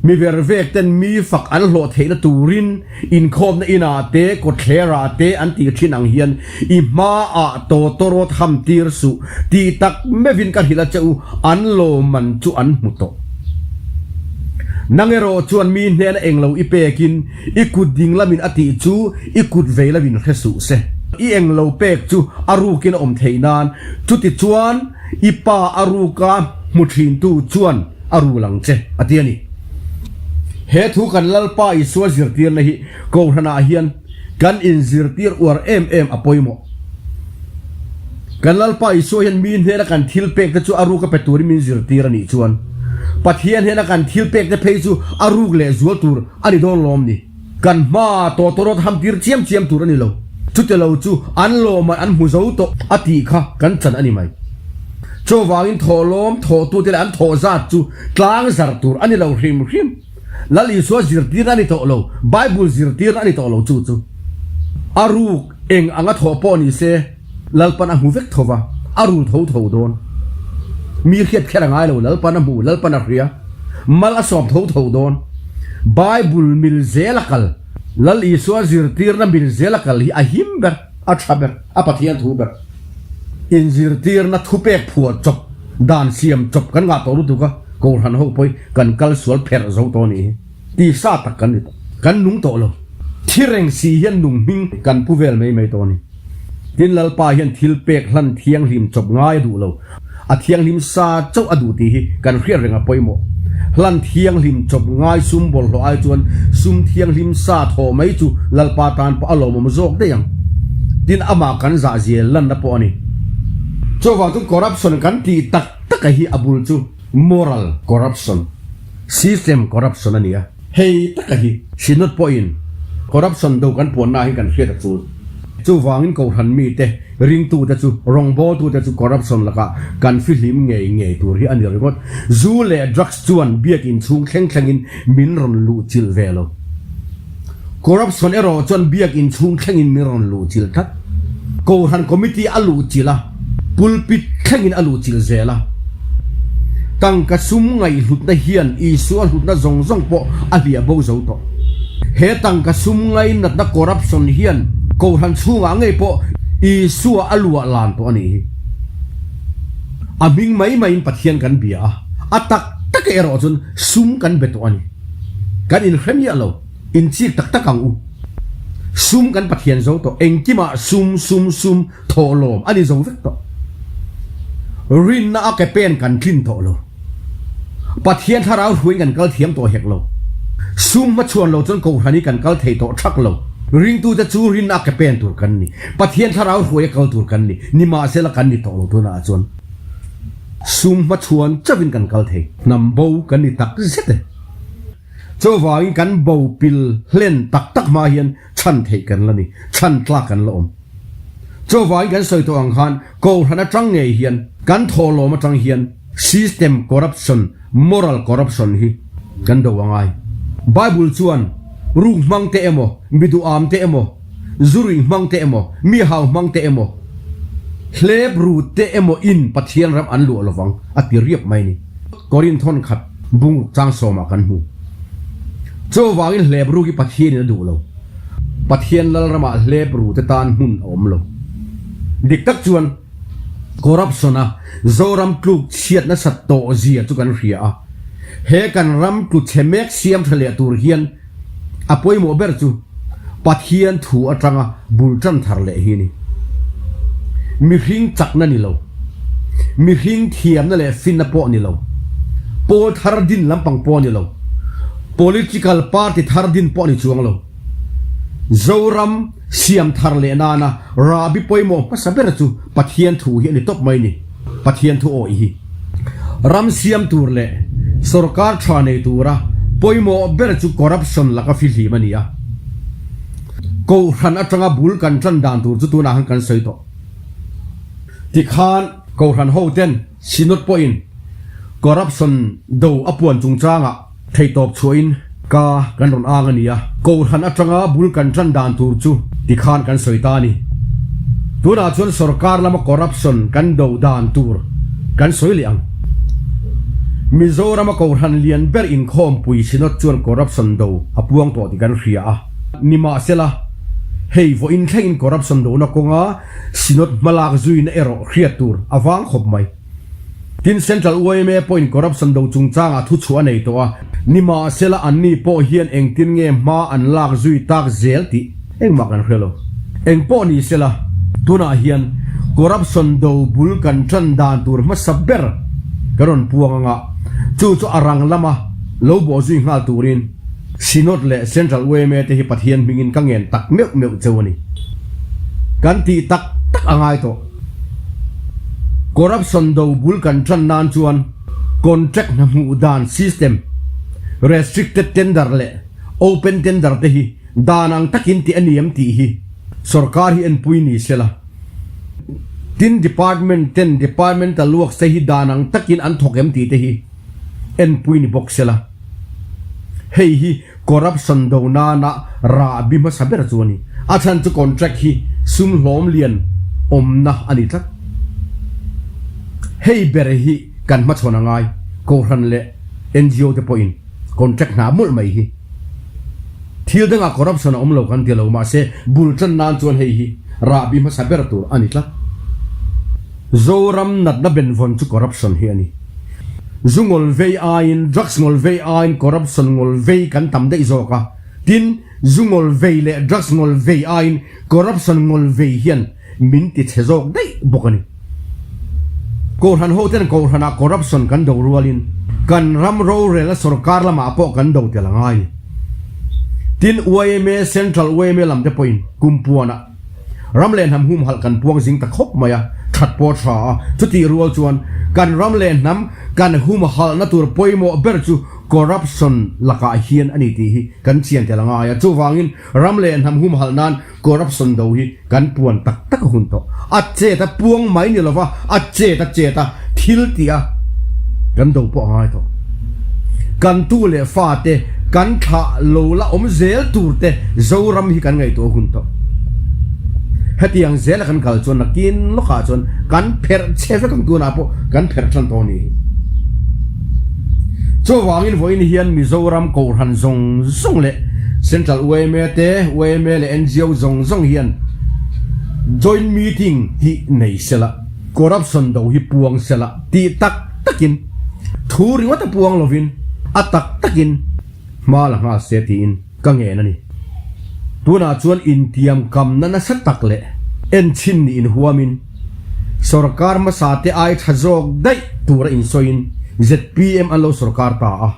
mi vervek ten mi fak an hlawh theihna turin Inkhawmna inah te, kawtthlerah te an tih thin ang hian i hmaah tawtawrawt ham tir suh tih tak meuhin ka hrilh a che u, an lawmman chu an hmu tawh. Nang erawh chuan mi hnena englo i pekin i kut ding lamin a tih chu i kut vei lamin hre suh se. I englo pek chu a rukin a awm theih nan, chuti chuan i pa a ruka hmu thintu chuan a rul ang che, a ti a ni. He thu kan Lalpa Isua zirtirna hi Kohhranah hian kan inzirtir uar em em a pawimawh. Kan Lalpa Isua hian mi hnena kan thil pekte chu a ruka pe turin min zirtir a nih chuan Pathian hnena kan thil pekte phei chu a ruk leh zual tur a ni dawn lawm ni. Kan hma tawtawrawt ham tir chiam chiam tur a ni lo. Chute lo chu an lawmah an hmu zo tawh a tih kha kan chan a ni mai. Chuvangin thawhlawm thawhtute leh an thawh zat chu tlang zar tur a ni lo hrim hrim. Lal Isua zirtirna a ni tawh lo, Bible zirtirna a ni tawh lo chu chu. A ruk eng anga thawh pawh ni se Lalpan a hmu vek tho va, a rul tho tho dawn. Mi hriat kher a ngai lo, Lalpan a hmu, Lalpan a hria. Mal a sawm tho tho dawn. Bible mil zel a kal, Lal Isua zirtirna mil zel a kal hi a him ber, a tha ber, a Pathian thu ber. Inzirtirna thupek phuah chawp, dan siam chawp kan ngah tawh lutuk a, Kohhran ho pawh hi kan kal sual pherh zo tawh a nih hi. Tisa tak kan ni tawh. Kan nung tawh lo. Thi reng si hian nung hming kan pu vel mai mai tawh a ni. Tin Lalpa hian thil pek hlan thianghlim chawp ngai a duh lo. A thianghlim sa chauh a duh tih hi kan hriat reng a pawimawh. Hlan thianghlim chawp ngai sum bawlhhlawh ai chuan sum thianghlim sa thawh mai chu Lalpa tan pawh a lawmawm zawk daih ang. Tin amah kan zah zel lanna pawh a ni. Chuvang chu corruption kan tih tak tak a hi a bul chu moral corruption, system corruption a ni a. Hei taka hi Synod pawhin corruption do kan puanna hi kan hriat a chul. Chuvangin Kohhran mite, ringtute chu, rawngbawltute chu corruption lakah kan fihlim ngei ngei tur hi a ni ringawt. Zu leh drugs chuan biakin chhung thleng thlengin min rawn luhchilh ve lo. Corruption erawh chuan biakin chhung thlengin min rawn luhchilh tlat. Kohhran committee a luhchilh a, pulpit thlengin a luhchilh zel a. Tangka sum ngaihhlutna hian Isua hlutna zawng zawng pawh a hliah bo zo tawh. He tangka sum ngainatna corruption hian Kohhran chhungah ngei pawh Isua a luah lan tawh a nih hi. A hming mai maiin Pathian kan bia a, a tak tak erawh chuan sum kan be tawh a ni. Kan inhre miah lo, inchik tak tak ang u. Sum kan Pathian zo tawh, engkimah sum, sum, sum, thawhlawm a ni zo vek tawh. Rinna a ke pen kan tlin tawh lo. Pathian thlarau hruaiin kan kal thiam tawh hek lo. Sum hmachhuan lo chuan Kohhran hi kan kal thei tawh thak lo. Ringtute chu rinna a ke pen tur kan ni. Pathian thlarau hruai a kal tur kan ni. Nimahsela kan ni tawh lo tunah chuan sum hmachhuan chauhin kan kal thei. Hnam bo kan ni tak zet e. Chuvangin kan bo pil hlen tak tak hma hian chhan theih kan la ni, chhan tlak kan la awm. Chuvangin kan sawi tawh ang khan Kohhran atang ngei hian kan thawhlawm atang hian system corruption, moral corruption hi kan do a ngai. Bible chuan ruk hmang te emaw, mi duham te emaw, zu ruih hmang te emaw, mi hau hmang te emaw, hlep ru te emaw in Pathian ram an luah lovang a ti riap mai ni. Korinth thawn khat bungruk chang sawmah kan hmu. Chuvangin hlep ruk hi Pathianin a duh lo. Pathian Lalramah hlep ru te tan hmun a awm lo. Dik tak chuan corruption a Zoram tluk chhiat nasat tawh zia chu kan hria a. He kan ram tlu chhe mek siam tha leh tur hian A pawimawh ber chu Pathian thu atanga bul tan thar leh hi a ni. Mihring chakna ni lo, mihring thiamna leh finna pawh ni lo, pawl thar din lampang pawh ni lo, political party thar din pawh ni chuang lo, Zoram siam thar leh nana rahbi pawimawh hmasa ber chu Pathian thu hi a ni tawp mai ni. Pathian thu awih hi ram siam tur leh sorkar tha nei tura pawimawh ber chu corruption laka fihlim a ni a. Kohhran atanga bul kan tan dan tur chu tunah khan kan sawi tawh. Tikhan Kohhran hoten Synod pawhin corruption do a puan chungchangah, Theihtawp chhuahin ka kan rawn ang a ni a, Kohhran atanga bul kan tan dan tur chu tikhan kan sawi ta a ni. Tunah chuan sorkar lama corruption kan do dan tur kan sawi leh ang. Mizorama Kohhran lian ber inkhawmpui Synod chuan corruption do a puang tawh tih kan hria a. Nimahsela, hei vawiin thlengin corruption dona kawnga Synod hmalak zuina erawh hriat tur a vang khawp mai. Tin, Central yma pawhin corruption do chungchangah thuchhuah a nei tawh a, nimahsela anni pawh hian engtin nge hma an lak zui tak zel tih engmah kan hre lo. Eng pawh ni sela, tunah hian corruption do bul kan tan dan tur hmasa ber kan rawn puang anga, chu chu a rang lama lo bawh zui nghal turin Synod leh Central yma te hi Pathian hmingin ka ngen tak meuh meuh cheu a ni. Kan tih tak tak a ngai tawh. Corruption do bul kan tan nan chuan contract hna hmuh dan system, restricted tender leh open tender te hi dan ang takin tih a ni em tih hi sorkar hi enpui ni sela. Tin department ten departmental works te hi dan ang takin an thawk em tih te hi enpui ni bawk sela. Hei hi Corruption do nana rahbi hmasa ber chu a ni. A chhan chu contract hi sum hlawm lian awmna a ni tlat. Hei ber hi kan hmachhawn a ngai, Kohhran leh ngo te pawhin contract hna mawlh mai hi. Thil dangah corruption a awm lo kan ti lo, mahse bul tan nan chuan hei hi rahbi hmasa ber tur a ni tlat. Zoram natna benvawn chu corruption hi a ni. Zu ngawl vei aiin, drugs ngawl vei aiin corruption ngawl vei kan tam daih zawk a. Tin, zu ngawl vei leh drugs ngawl vei aiin corruption ngawl vei hian min ti chhe zawk daih bawk a ni. Kohhran hoten kohhranah corruption kan do rualin kan ram rorelna sorkar lamah pawh kan do tel a ngai ni. Tin, yma, Central yma lam te pawhin kumpuanah, Ram leh hnam humhalh kan puang zing ta khawp mai a, that pawh a tha a, chutih rual chuan kan ram leh hnam kan humhalhna tur pawimawh ber chu corruption lakah hian a ni tih hi kan chian tel a ngai a, chuvangin ram leh hnam humhalh nan corruption do hi kan puan tak tak a hun tawh. A chet a puang mai ni lova, a chet a chet a thil tih a kan do pawh a ngai tawh. Kan tu leh fate kan thlah lo la awm zel tur te Zoram hi kan ngaihtuah hun tawh. Hetiang zela kan kal chuan nakin lawkah chuan kan pherh chhe vek ang tunah pawh kan pherh tan tawh a nih hi. Chuvangin vawiin hian Mizoram Kohhran zawng zawng leh Central yma te, yma leh ngo zawng zawng hian Joint Meeting hi nei sela, Corruption do hi puang sela tih tak takin thu ringawt a puang lovin a tak takin hma la nghal se tiin ka ngen a ni. Tunah chuan intiam kamna nasa tak leh enchhin nih inhuamin sorkar hmasa te ai tha zawk daih tura insawiin Zpm an lo sorkar ta a.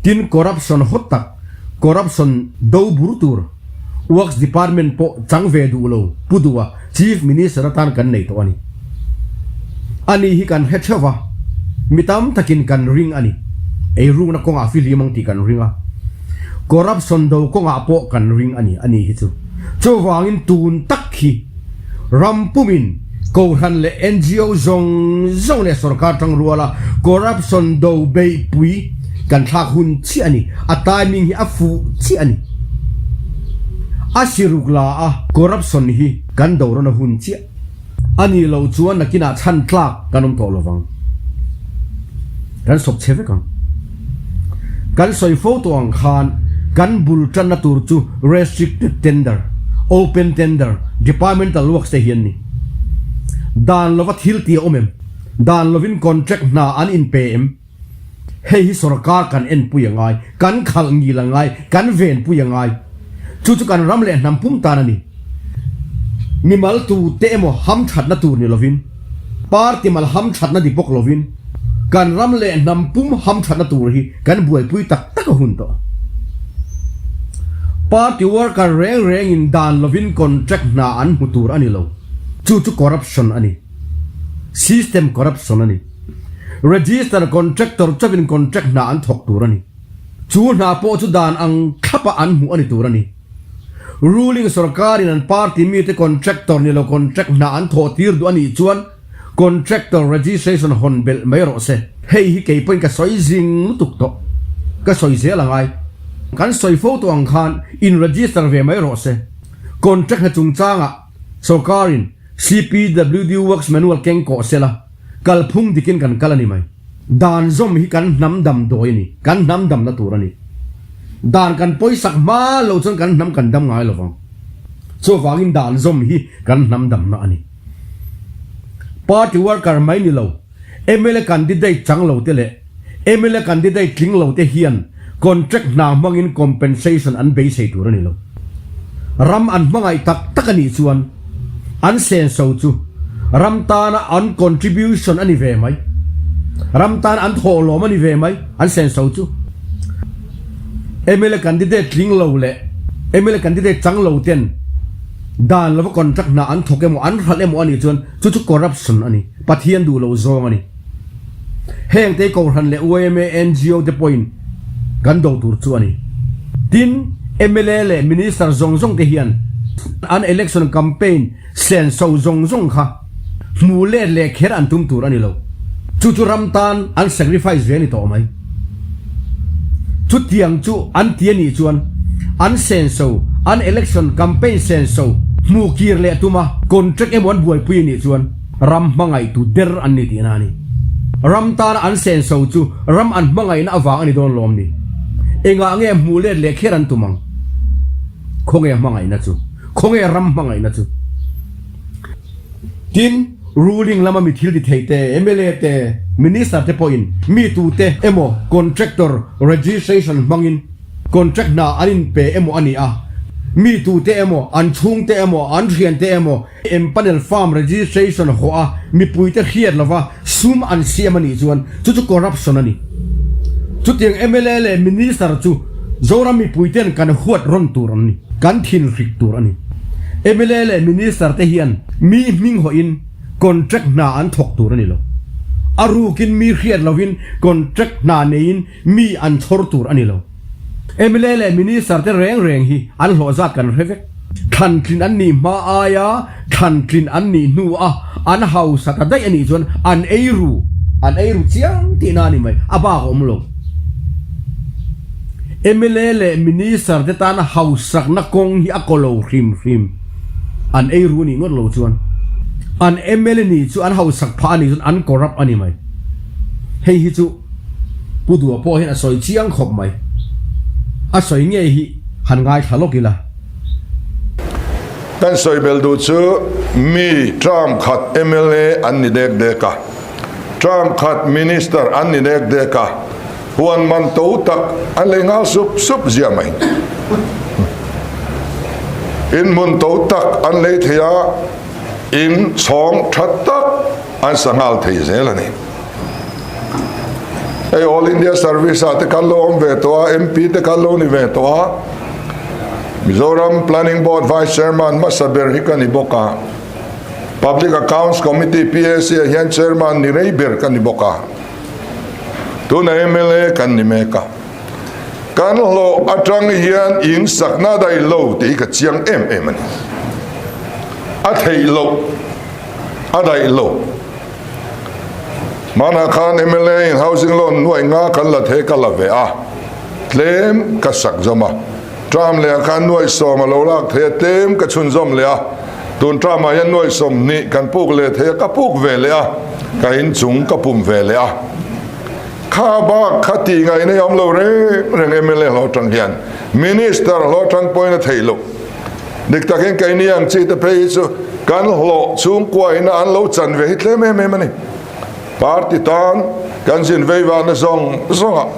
Tin, corruption hawt tak, corruption do bur tur Works Department pawh chang ve duh lo Pu Duha Chief Minister atan kan nei tawh a ni. Ani hi kan hre theuh va, mi tam takin kan ring a ni. Eirukna kawngah fihlim ang tih kan ring a, corruption do kawngah pawh kan ring a ni, ani hi chu. Chuvangin tun tak hi ram pumin Kohhran leh ngo zawng zawng leh sorkar tangruala corruption do beihpui kan thlak hun chiah a ni. A timing hi a fuh chiah a ni. A siruk la a corruption hi kan do rawn a hun chiah a nih loh chuan nakinah chhan tlak kan awm tawh lovang. Kan sawp chhe vek ang. Kan sawi fo tawh ang khan kan bul tanna tur chu restricted tender, open tender, departmental works te hi an ni. Dan lova thil tih a awm em? Dan lovin contract hna an inpe em? Hei hi sorkar kan enpui a ngai, kan khalh ngil a ngai, kan venpui a ngai. Chu chu kan ram leh hnam pum tan a ni. Mimal tute emaw hamthatna tur ni lovin, party mal hamthatna ni bawk lovin, kan ram leh hnam pum hamthatna tur hi kan buaipui tak tak a hun tawh. Party worker reng rengin dan lovin contract hna an hmu tur a ni lo. Chu chu corruption a ni. System corruption a ni. Register contractor chauhin contract hna an thawk tur a ni. Chu hna pawh chu dan ang thlapa an hmuh a ni tur a ni. Ruling sorkarin an party mite contractor ni lo contract hna an thawh tir duh a nih chuan contractor registration hawn belh mai rawh se. Hei hi kei pawhin ka sawi zing lutuk tawh. Ka sawi zel a ngai. Kan sawi fo tawh ang khan in register ve mai rawh se. Contract hna chungchangah sorkarin CPWD Works Manual keng kawh sela kalphung dikin kan kal a ni mai. Dan zawm hi kan hnam damdawi a ni, kan hnam damna tur a ni. Dan kan pawisak hma lo chuan kan hnam kan dam ngai lo vang. Chuvangin dan zawm hi kan hnam damna a ni. Party worker mai ni lo, mla candidate chang lo te leh mla candidate tling lo te hian contract hna hmangin compensation an beisei tur a ni lo. Ram an hmangaih tak tak a nih chuan an senso chu ram tana an contribution a ni ve mai. Ram tana an thawhlawm a ni ve mai an senso chu. Mla candidate tling lo leh mla candidate chang lo ten dan lova contract hna an thawk emaw an hralh emaw a nih chuan chu chu corruption a ni, Pathian duh loh zawng a ni. Heng te Kohhran leh yma, ngo te pawhin kan do tur chu a ni. Tin, mla leh Minister zawng zawng te hian an election campaign senso zawng zawng kha hmu let leh kher an tum tur a ni lo. Chu chu ram tan an sacrifice ve a ni tawh mai. Chutiang chu an ti a nih chuan an senso, an election campaign senso hmu kir leh tum a, contract emaw an buaipui a nih chuan ram hmangaihtu der an ni tihna a ni. Ram tana an senso chu ram an hmangaihna avang a ni dawn lawm ni? Engah nge hmuh let leh kher an tum ang? Khawnge hmangaihna chu? Khawnge ram hmangaihna chu? Tin, ruling lama mi thil ti thei te, mla te, minister te pawhin mi tute emaw contractor registration hmangin contract hna an inpe emaw a ni a, mi tute emaw, an chhungte emaw, an thiante emaw empanel farm registration hawh a mipuite hriat lova sum an siam a nih chuan chu chu corruption a ni. Chutiang mla leh minister chu Zoram mipuiten kan huat rawn tur an ni, kan thinhrik tur a ni. Mla leh minister te hian mi hming hawhin contract hna an thawk tur a ni lo. A rukin mi hriat lovin contract hna neiin mi an chhawr tur a ni lo. Mla leh Minister te reng reng hi an hlawh zat kan hre vek. Thlan tlin an nih hma aia thlan tlin an nih hnu a an hausa ta daih a nih chuan an ei ru, an ei ru chiang tihna a ni mai, a bak a awm lo. Mla leh Minister te tana hausakna kawng hi a kaw lo hrim hrim. An ei ru nih ngawt lo chuan an mla nih chu an hausak phah a nih chuan an corrupt a ni mai. Hei hi chu. Pu Dua pawh hian a sawi chiang khawp mai. A sawi ngei hi han ngaithla lawk ila. Kan sawi bel duh chu mi term khat mla an ni dek dek a, term khat minister an ni dek dek a, huan man to tak an lei nghal sup sup zia mai. In hmun to tak an lei thei a, in chhawng tha tak an sa nghal thei zel a ni. Hei All India Service ah te kan lo awm ve tawh a, MP te kan lo ni ve tawh a, Mizoram Planning Board Vice Chairman hmasa ber hi ka ni bawk a, Public Accounts Committee, PAC, ah hian Chairman ni rei ber ka ni bawk a, tuna mla kan ni mek a. Kan hlawh atang hian in sakna daih lo tih hi ka chiang em em a ni. A theih loh, a daih lo. Hmanah khan mla in housing loan nuaih nga kan la thei ka la ve a, tlem ka sak zawm a. Term leh ah khan nuaih sawm a lo lak thei a, tlem ka chhunzawm leh a. Tun term ah hian nuaih 20 kan puk leh thei a, ka puk ve leh a, ka inchung ka pum ve leh a. Kha bak kha tih ngaihna hi a awm lo reng reng mla hlawh atang hian Minister hlawh atang pawhin a theih loh. Dik takin keini ang chi te phei hi chu kan hlawh chhungkua ina an lo chan ve hi tlem em em a ni. Party tan kan zin vei vana zawng zawngah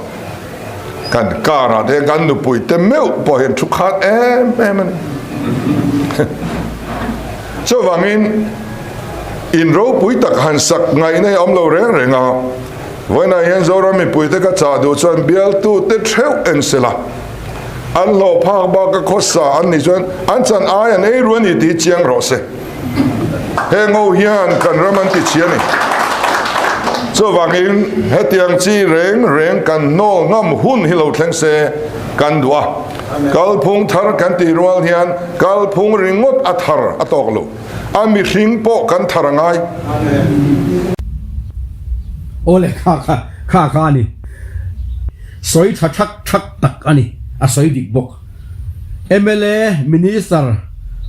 kan car ah te hian kan nupui te meuh pawh hian thu khat em em a ni. Chuvangin in ropui tak han sak ngaihna hi a awm lo reng reng a. Vawiinah hian Zoram mipuite ka chah duh chuan bialtute theuh en se la, an hlawh phak bak a khawsa an nih chuan an chan ai an ei ru a ni tih hi chiang rawh se. Heng ho hian kan ram an ti chhi a ni. Chuvangin hetiang chi reng reng kan hnawl ngam hun hi lo thleng se kan duh a. Kalphung thar kan tih rual hian kalphung ringawt a thar a tawk lo. A mihring pawh kan thar a ngai. Awle kha kha kha kha a ni. Sawi tha thak thak tak a ni. A sawi dik bawk. Mla Minister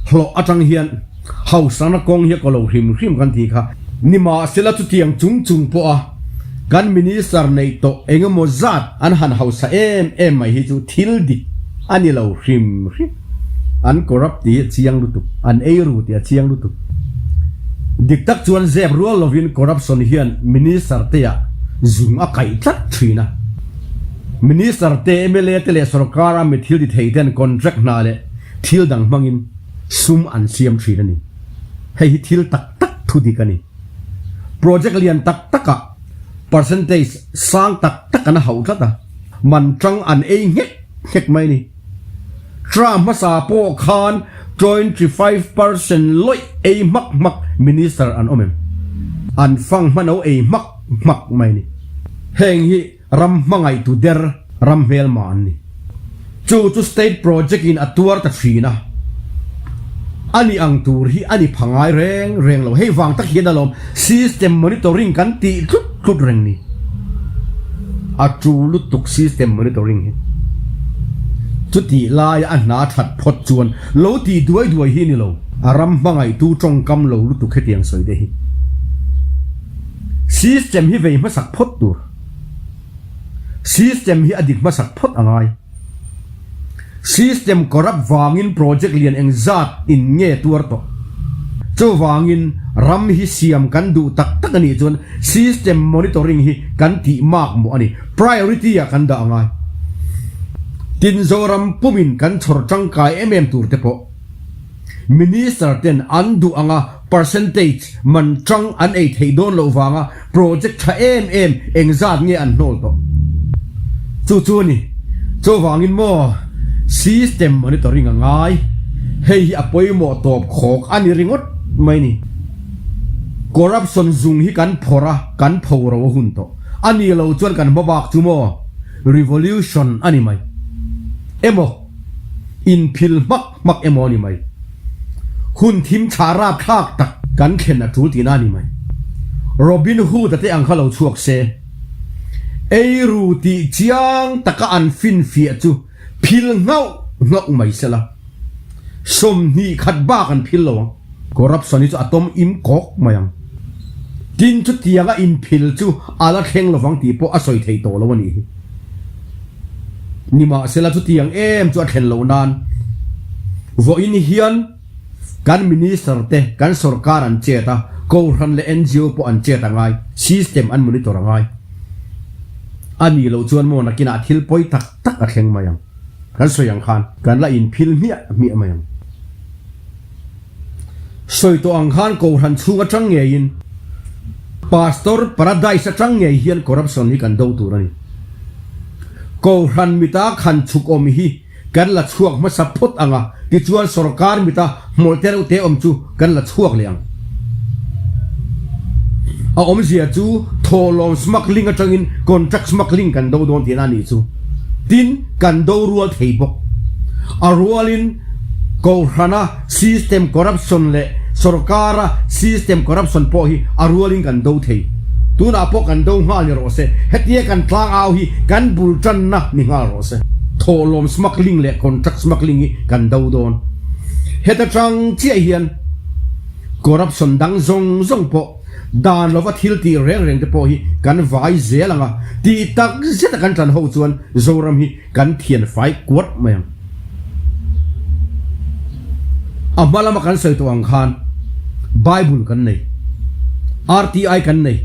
hlawh atang hian hausakna kawng hi a kaw lo hrim hrim kan tih kha. Nimahsela chutiang chung chung pawha kan Minister neih tawh engemaw zat an han hausa em em mai hi chu thil dik a ni lo hrim hrim. An corrupt tih hi a chiang lutuk, an eiru tih a chiang lutuk. Dik tak chuan zep rual lovin corruption hian minister te ah zung a kaih tlat thin a. Minister te, mla te leh sorkar a mi thil ti thei ten contract hna leh thil dang hmangin sum an siam thin a ni. Hei hi thil tak tak thu dik a ni. Project lian tak tak ah percentage sang tak tak an hauh tlat a, man tang an ei nghek nghek mai a ni. Trump hmasa pawh khan 25% lawih ei hmak hmak minister an awm em? An fang hmano ei hmak hmak mai ni. Heng hi ram hmangaihtu der ram hmelma an ni. Chu chu state project in a tuar ta thin a. A ni ang tur hi a ni pha ngai reng reng lo. Hei vang tak hian alawm system monitoring kan tih tlut tlut reng ni. A tu lutuk system monitoring hi. Chutih laia a hna that phawt chuan lo tih duai duai hi ni lo. A ram hmangaihtu tawngkam lo lutuk hetiang sawi te hi. System hi vei hmasak phawt tur. System hi a dik hmasak phawt a ngai. System corrupt vangin project lian engzat in nge tuar tawh? Chuvangin ram hi siam kan duh tak tak a nih chuan system monitoring hi kan tih mak mawh a ni. Priority ah kan dah a ngai. Tin Zoram pumin kan chhawr tangkai em em tur te pawh Minister ten an duh anga percentage man tang an ei theih dawn loh vanga project tha em em engzat nge an hnawl tawh? Chu chu a ni. Chuvangin maw system monitoring a ngai. Hei hi a pawimawh tawp khawk a ni ringawt mai ni. Corruption zung hi kan phawrh a, kan pho ro a hun tawh. A ni lo chuan kan hma bak chu maw revolution a ni mai. Emaw inphil hmak hmak emaw a ni mai. Hun thim thla rapthlak tak kan thlen a tul tihna a ni mai. Robin Hood-a te ang kha lo chhuak se, eiru tih chiang taka an finfiah chu phil nghauh nghauh mai sela, 20 khat bak an phil lo ang. Corruption hi chu a tawm im kawk mai ang. Tin chutianga inphil chu a la thleng lovang tih pawh a sawi theih tawh lo a nih hi. Nimahsela chutiang em chu a thlen loh nan vawiin hian kan minister te, kan sorkar an chet a, Kohhran leh ngo pawh an chet a ngai, system an monitor a ngai. A nih loh chuan maw nakinah thil pawi tak tak a thleng mai ang. Kan sawi ang khan kan la inphil hmiah hmiah mai ang. Sawi tawh ang khan Kohhran chhung atang ngeiin. Pastor Paradise atang ngei hian corruption hi kan do tur a ni. Kohhran mita khan chhuk awm hi kan la chhuak hmasa phawt ang a, tichuan sorkar mita hmawlh te reuh te awm chu kan la chhuak leh ang. A awmzia chu thawhlawm smuggling atangin contract smuggling kan do dawn tihna a nih chu. Tin, kan do rual thei bawk. A rualin Kohhrana system corruption leh sorkara system corruption pawh hi a rualin kan do thei. Tunah pawh kan do nghal ni rawh se. Hetia kan tlang au hi kan bul tanna ni nghal rawh se. Thawhlawm smuggling leh contract smuggling hi kan do dawn. Heta tang chiah hian corruption dang zawng zawng pawh dan lova thil tih reng reng te pawh hi kan vai zel ang a, tih tak zeta kan tan ho chuan Zoram hi kan thian fai kuat mai ang. A hma lama kan sawi tawh ang khan Bible kan nei, RTI kan nei.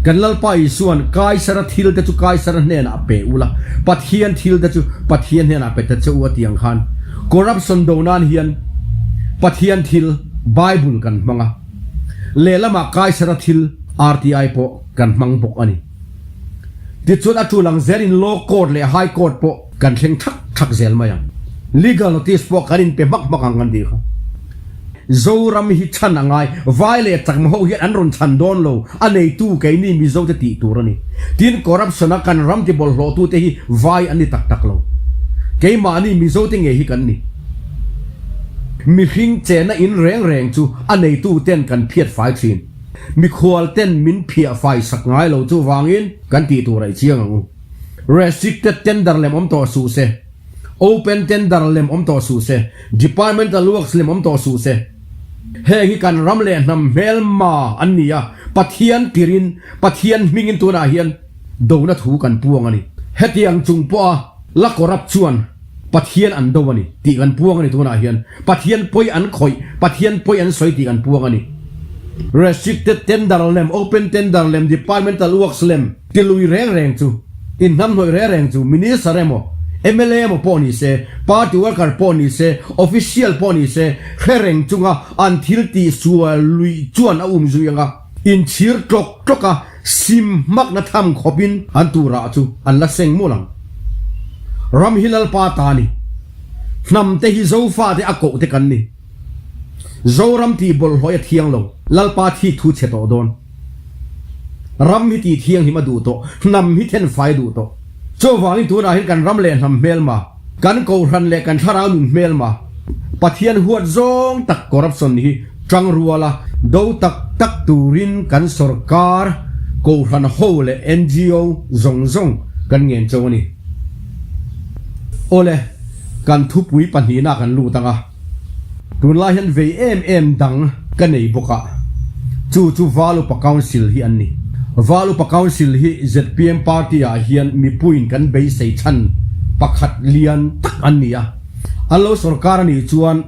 Kan Lalpa Isua'n Kaisara thil te chu Kaisara hnenah a pe ula, Pathian thil te chu Pathian hnenah pe ta che u a ti ang khan corruption do nan hian Pathian thil Bible kan hmang a, lehlamah Kaisara thil RTI pawh kan hmang bawk a ni. Tichuan a tul ang zelin Law Court leh High Court pawh kan thleng thak thak zel mai ang. Legal notice pawh kan inpe hmak hmak ang kan tih kha. Zoram hi chhan a ngai, vai leh chakma ho hian an rawn chhan dawn lo, a neitu keini Mizo te tih tur a ni. Tin, corruption a kan ram ti bawlhhlawhtu te hi vai an ni tak tak lo. Keimahni Mizo te ngei hi kan ni. Mihring chenna in reng reng chu a neitu ten kan phiat fai thin. Mikhual ten min phiah fai sak ngai lo chuvangin kan tih tur a i chiang ang u. Restricted tender lem awm tawh suh se. Open tender lem awm tawh suh se. Departmental works lem awm tawh suh se. Heng hi kan ram leh hnam hmelma an ni a, Pathian tirin, Pathian hmingin tunah hian dona thu kan puang a ni. Hetiang chung pawha la corrupt chuan Pathian an do a ni tih kan puang a ni tunah hian. Pathian pawi an khawih, Pathian pawi an sawi tih kan puang a ni. Restricted tender lem, open tender lem, departmental works lem ti lui reng reng chu, inhnamhnawih reng reng chu Minister emaw, mla emaw pawh ni se, party worker pawh ni se, official pawh ni se, hre reng chunga an thil tih sual luih chuan a um zui ang a, inchhir tlawk tlawk a, Sim hmakna tham khawpin an turah chu an la seng mawlh ang. Ram hi Lalpa ta a ni. Hnam te hi Zofate a koh te kan ni. Zoram tih bawlhhlawih a thiang lo, Lalpa thik thu chhe tawh dawn. Ram hi tih thianghlim a duh tawh, hnam hi thenfai a duh tawh. Chuvangin tunah hian kan ram leh hnam hmelma, Kan kohhran leh kan thlarau nun hmelma Pathian huat zawng tak corruption hi tang ruala do tak tak turin kan sorkar, kohhran ho leh ngo zawng zawng kan ngen cho a ni. Awle, kan thupui pahnihna kan lut ang a. Tunlai hian vei em em dang ka nei bawk a, chu chu Val Upa Council hi an ni. Val Upa Council hi zpm party ah hian mipuiin kan beisei chhan pakhat lian tak an ni a, an lo sorkar a nih chuan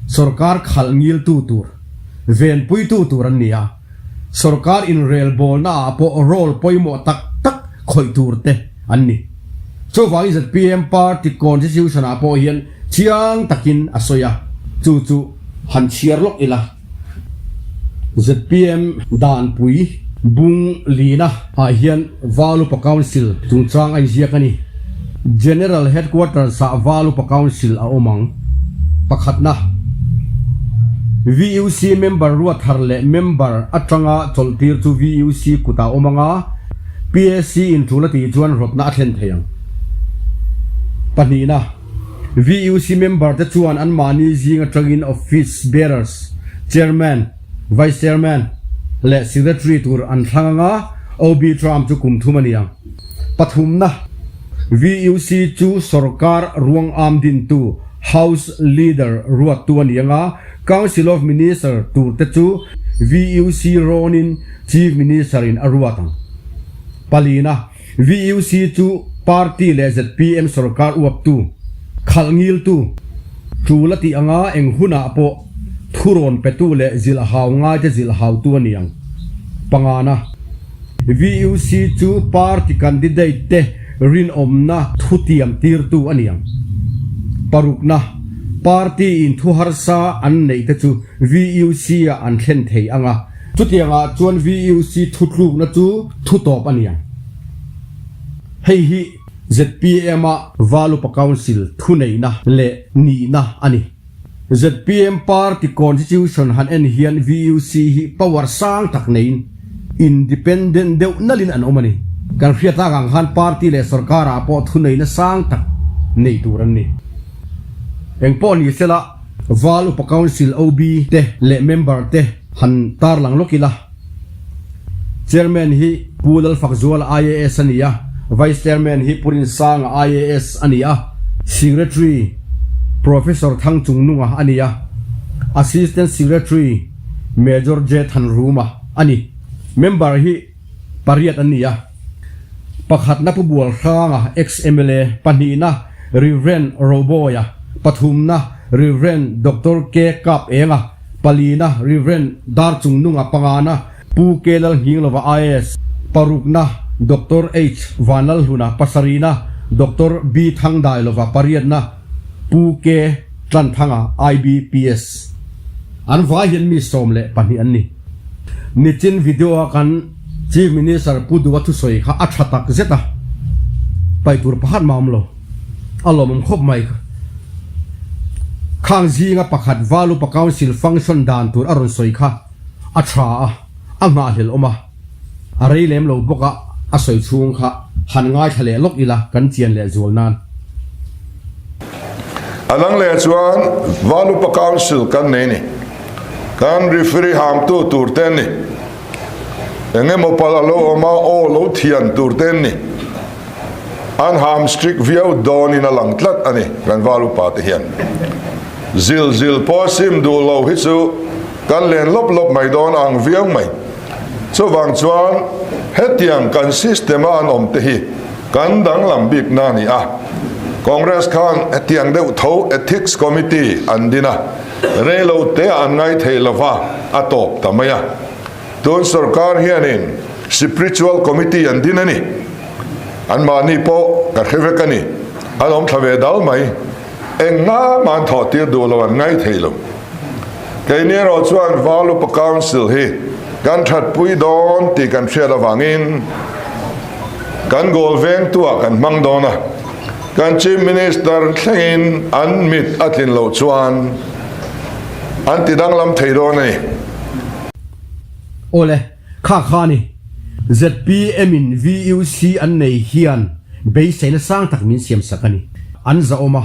sorkar khalh ngiltu tur, venpuitu tur an ni a. Sorkar inrelbawlna ah pawh role pawimawh tak tak khawih tur te an ni. Chuvangin zpm party constitution ah pawh hian chiang takin a sawi a, chu chu han chhiar lawk ila. Zpm danpui bung lina ah hian Valupa Council chungchang a inziak a ni. General Headquarters ah Valupa Council a awm ang. Pakhatna, VUC member ruat thar leh member atanga chawlhtir chu VUC kutah awm ang a, PSC in tul a tih chuan rawtna a thlen thei ang. Pahnihna, VUC member te chuan anmahni zing atangin Office Bearers, Chairman, Vice Chairman leh Secretary tur an thlang ang a, OB term chu kum thum a ni ang. Pathumna, VUC chu sorkar ruang am dintu, House Leader, ruattu a ni ang a, Council of Minister tur te chu VUC rawnin Chief Minister in a ruat ang. Palina, VUC chu party leh zpm sorkar uaptu, khalh ngiltu, tul a tih anga eng hunah pawh thurawn petu leh zilh hau ngaite zilh hautu a ni ang. Pangana. VUC chu party candidate te rinawmna thutiam tirtu a ni ang. Parukna, Party in thu harsa an neih te chu VUC ah an thlen thei ang a. Chutiangah chuan VUC thutlukna chu thutawp a ni ang. Hei hi ZPM-a Valupa Council thuneihna leh nihna a ni. Zpm Party Constitution han en hian VUC hi power sang tak neiin independent deuh nalhin an awm a ni. Kan hriat tak ang khan party leh sorkarah pawh thuneihna sang tak nei tur an ni. Engpawh ni sela Val Upa Council OB te leh member te han tarlang lawk ila. Chairman hi Pu Lalfakzuala IAS a ni a, Vice Chairman hi Pu Rinsanga IAS a ni a, Secretary Professor Thangchungnunga a ni a, Assistant Secretary Major J Thanruma a ni. Member hi pariat an ni a, pakhatna Pu Bualhranga, ex-MLA, pahnihna Rev. Robawia, pathumna Rev. Doctor K Kap Enga, Palina, Rev. Darchungnunga pangana, Pu K Lalnghinglova IAS, parukna, Doctor H Vanlalhluna pasarihna, Doctor B Thangdailova pariatna, Pu K Tlanthanga IBPS. An vai hian mi 12 an ni. Nichin video a kan Chief Minister Pu Duha thusawi kha a tha tak zet a, paih tur pakhat mah awm lo. A lawmawm khawp mai. Khang zinga pakhat Valupa Council function dan tur a rawn sawi kha a tha a, a nghahhlelh awm a. A rei lem lo bawk a, a sawi chhung kha han ngaithla leh lawk ila kan chian leh zual nan. A dang leh chuan Valupa Council kan nei ni. Kan referee hamtu tur te an ni. Eng emaw palh a lo awm a, aw lo thian tur te an ni. An ham strict viau dawnin a lang tlat a ni, kan val upa te hian. Zil zil pawh a sim duh lo hi chu kan len lawp lawp mai dawn a ang viau mai. Chuvang chuan hetiang kan system a an awm te hi kan danglam bik na a ni a. Congress khan hetiang deuh tho Ethics Committee an din a, rei lo te ah an ngai thei lova a tawp ta mai a. Tun sorkar hianin Spiritual Committee an din a ni. Anmahni pawh ka hre vek a ni. An awm thla ve dal mai. Eng ngam an thawh tir duh lo an ngai thei lo. Keini erawh chuan Val Upa Council hi kan thatpui dawn tih kan hriat avangin kan goal vengtuah kan hmang dawn a. Kan Chief Minister thlengin an mit a tlin loh chuan an ti danglam thei dawn a ni. Awle, kha kha ni. ZPM in VUC an nei hian beiseina sang tak min siam sak a ni. An zahawm a,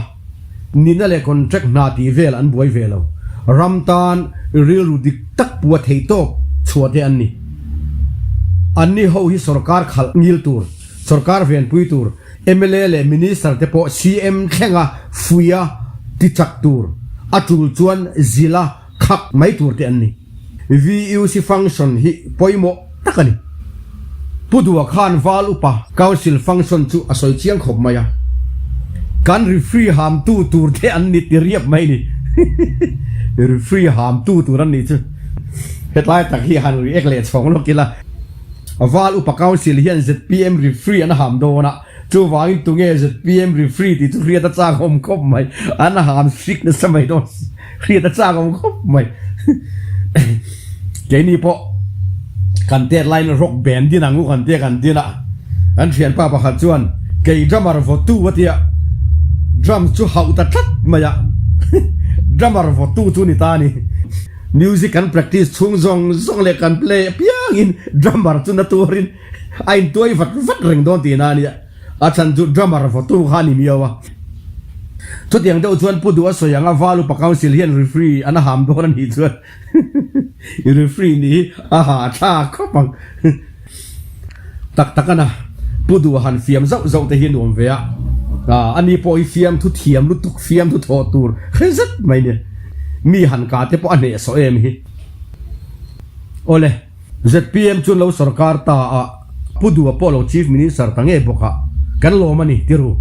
nihna leh contract hna tih vel an buai ve lo. Ram tan rilru dik tak pua thei tawk chhuah te an ni. Anni ho hi sorkar khalh ngil tur, sorkar venpui tur, mla leh minister te pawh CM thlenga fuia tichak tur, a tul chuan zila khak mai tur te an ni. VUC function hi pawimawh tak a ni. Pu Dua khan Val Upa Council function chu a sawi chiang khawp mai a. Kan referee hamtu tur te an ni ti riap mai ni. Referee hamtu tur an nih chu. Hetlai tak hi han react leh chhawng lawk ila. Val Upa Council hian zpm referee an ham dawn a. Chuvangin tunge zpm referee tih chu hriat a chak awm khawp mai. An ham strict nasa mai dawn. Hriat a chak awm khawp mai. Keini pawh kan tet laiin rock band din ang u kan tia kan din a, kan thianpa pakhat chuan kei drummer vawtu a tia, drums chu hauh ta tlat mai a, drummer vawtu chu ni ta a ni. Music kan practice chhung zawng zawng leh kan play apiangin drummer chu na tuarin a intuai vat vat reng dawn tihna a nia. A chhan chu drummer vawtu kha a ni miau a. Chutiang deuh chuan Pu Duh a sawi ang a, Val Upa Council hian referee an a ham dawn a nih chuan referee nih hi a ha tha khawp ang. Tak tak a na, Pu Duh han fiam zauh zauh te hi a nuam ve a, ani pawh hi fiamthu thiam lutuk, fiamthu thawh tur hre zet mai nia. Mi han kah te pawh a hnehsawh em hi. Awle. Zpm chu lo sorkar ta a, Pu Dua pawh lo Chief Minister ta ngei bawk a, kan lawm a ni, ti ru.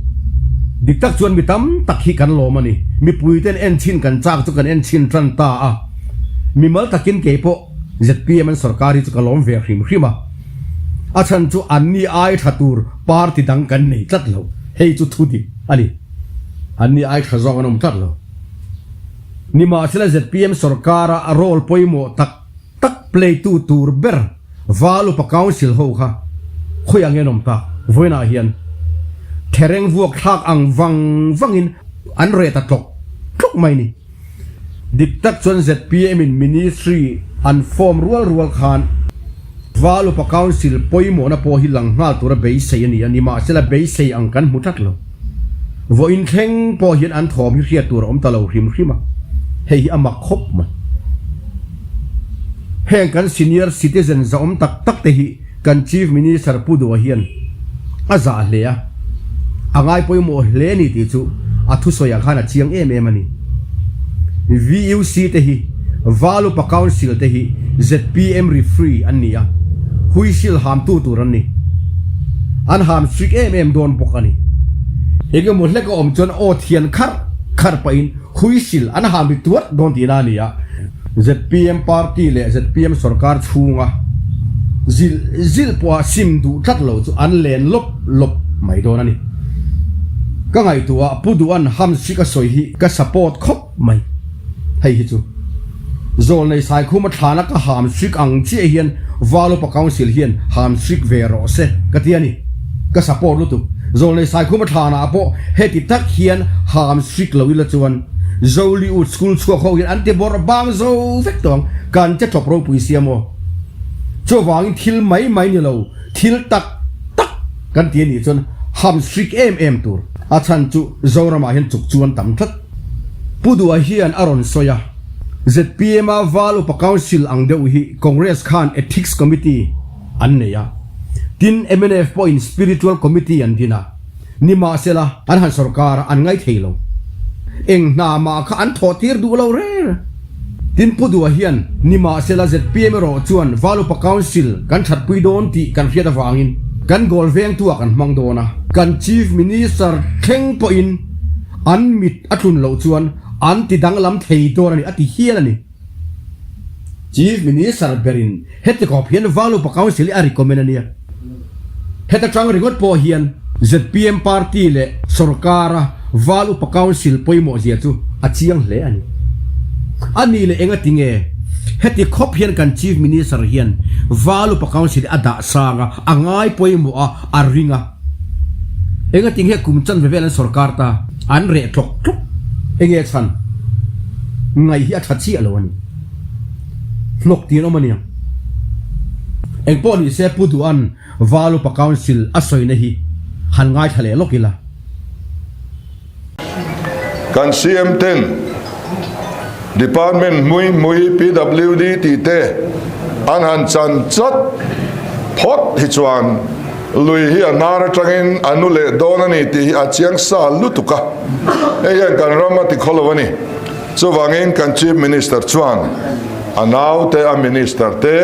Dik tak chuan mi tam tak hi kan lawm a ni. Mipui ten en chhin kan chak chu kan en chhin tan ta a. Mimal takin kei pawh zpm an sorkar hi chu ka lawm ve hrim hrim a. A chhan chu anni ai tha tur party dang kan nei tlat lo. Hei chu thu dik a ni. Anni ai tha zawk an awm tlat lo. Nimahsela zpm sorkara a role pawimawh tak tak. play tu tur ber Val Upa Council ho kha khawiah nge an awm tak? Vawiinah hian thereng vuak thlak ang vang vangin an reh ta tlawk tlawk mai ni. Dik tak chuan zpm in Ministry an form rual rual khan Val Upa Council pawimawhna pawh hi lang nghal tura beisei a ni a, nimahsela beisei ang kan hmu tlat lo. Vawiin thleng pawh hian an thawm hi hriat tur a awm ta lo hrim hrim a, hei hi a mak khawp mai. Heng kan senior citizen zahawm tak tak te hi kan Chief Minister Pu Dua hian a zah hle a, a ngai pawimawh hle a ni tih chu a thusawiah khan a chiang em em a ni. VUC te hi Val Upa Council te hi zpm referee an ni a, huisil hamtu tur an ni. An ham strict em em dawn bawk a ni. Engemaw hlek a awm chuan aw thian kharh kharh pahin Huisil an ham ri tuat dawn tihna a ni a, zpm party leh zpm sorkar chhunga zilh zilh pawha sim duh tlat lo chu an len lawp lawp mai dawn a ni. Ka ngaihtuah Pu Duhan Hamsik a sawi hi ka support khawp mai. Hei hi chu Zawlnei Saikhuma thlana ka Hamsik ang chiah hian Valupa Council hian Hamsik ve rawh se ka ti a ni. Ka support lutuk. Zawlnei Saikhuma thlanah pawh heti tak hian ham hrik lo ila chuan Zoliut school chhuak ho hian an ti bawrh bang zo vek tawh ang. Kan che tawp ropui sia maw? Chuvangin thil mai mai ni lo, thil tak tak kan ti a nih chuan ham hrik em em tur. A chhan chu Zoramah hian chuk chuan tam tlat. Pu Duha hian a rawn sawi a, zpm a Val Upa Council ang deuh hi Congress khan Ethics Committee, an nei a. Tin, mnf pawhin Spiritual Committee an din a, nimahsela an han sorkar a, an ngai thei lo. Eng hna mah kha an thawh tir duh lo reng. Tin, Pu Dua hian nimahsela zpm erawh chuan Valupa Council kan thatpui dawn tih kan hriat avangin kan goal vengtuah kan hmang dawn a, kan Chief Minister thleng pawhin an mit a tlun loh chuan an ti danglam thei dawn a ni, a ti hial a ni. Chief Minister berin heti khawp hian Valupa Council hi a recommend a nia. Heta tang ringawt pawh hian zpm party leh sorkara Valupa Council pawimawh zia chu a chiang hle a ni. A ni leh enga tinge heti khawp hian kan Chief Minister hian Valupa Council hi a dah sang a, a ngai pawimawh a, a ring a. Enga ting hian kum chanve vel an sorkar ta, an reh tlawk tlawk. Enge chhan? Ngaih hi a tha chiah lo a ni. Hnawk tiin awm a nia. Engpawh ni se Pu Duhan Valupa Council a sawina hi han ngaithla leh lawk ila. Kan CM ten Department hmui hmui PWD tih te an han chan chat phawt hi chuan lui hi a hnar atangin a nu leh dawn a ni tih hi a chiang sa lutuk a, hei hian kan ram a ti khaw lo a ni. Chuvangin kan Chief Minister chuan a naute a Minister te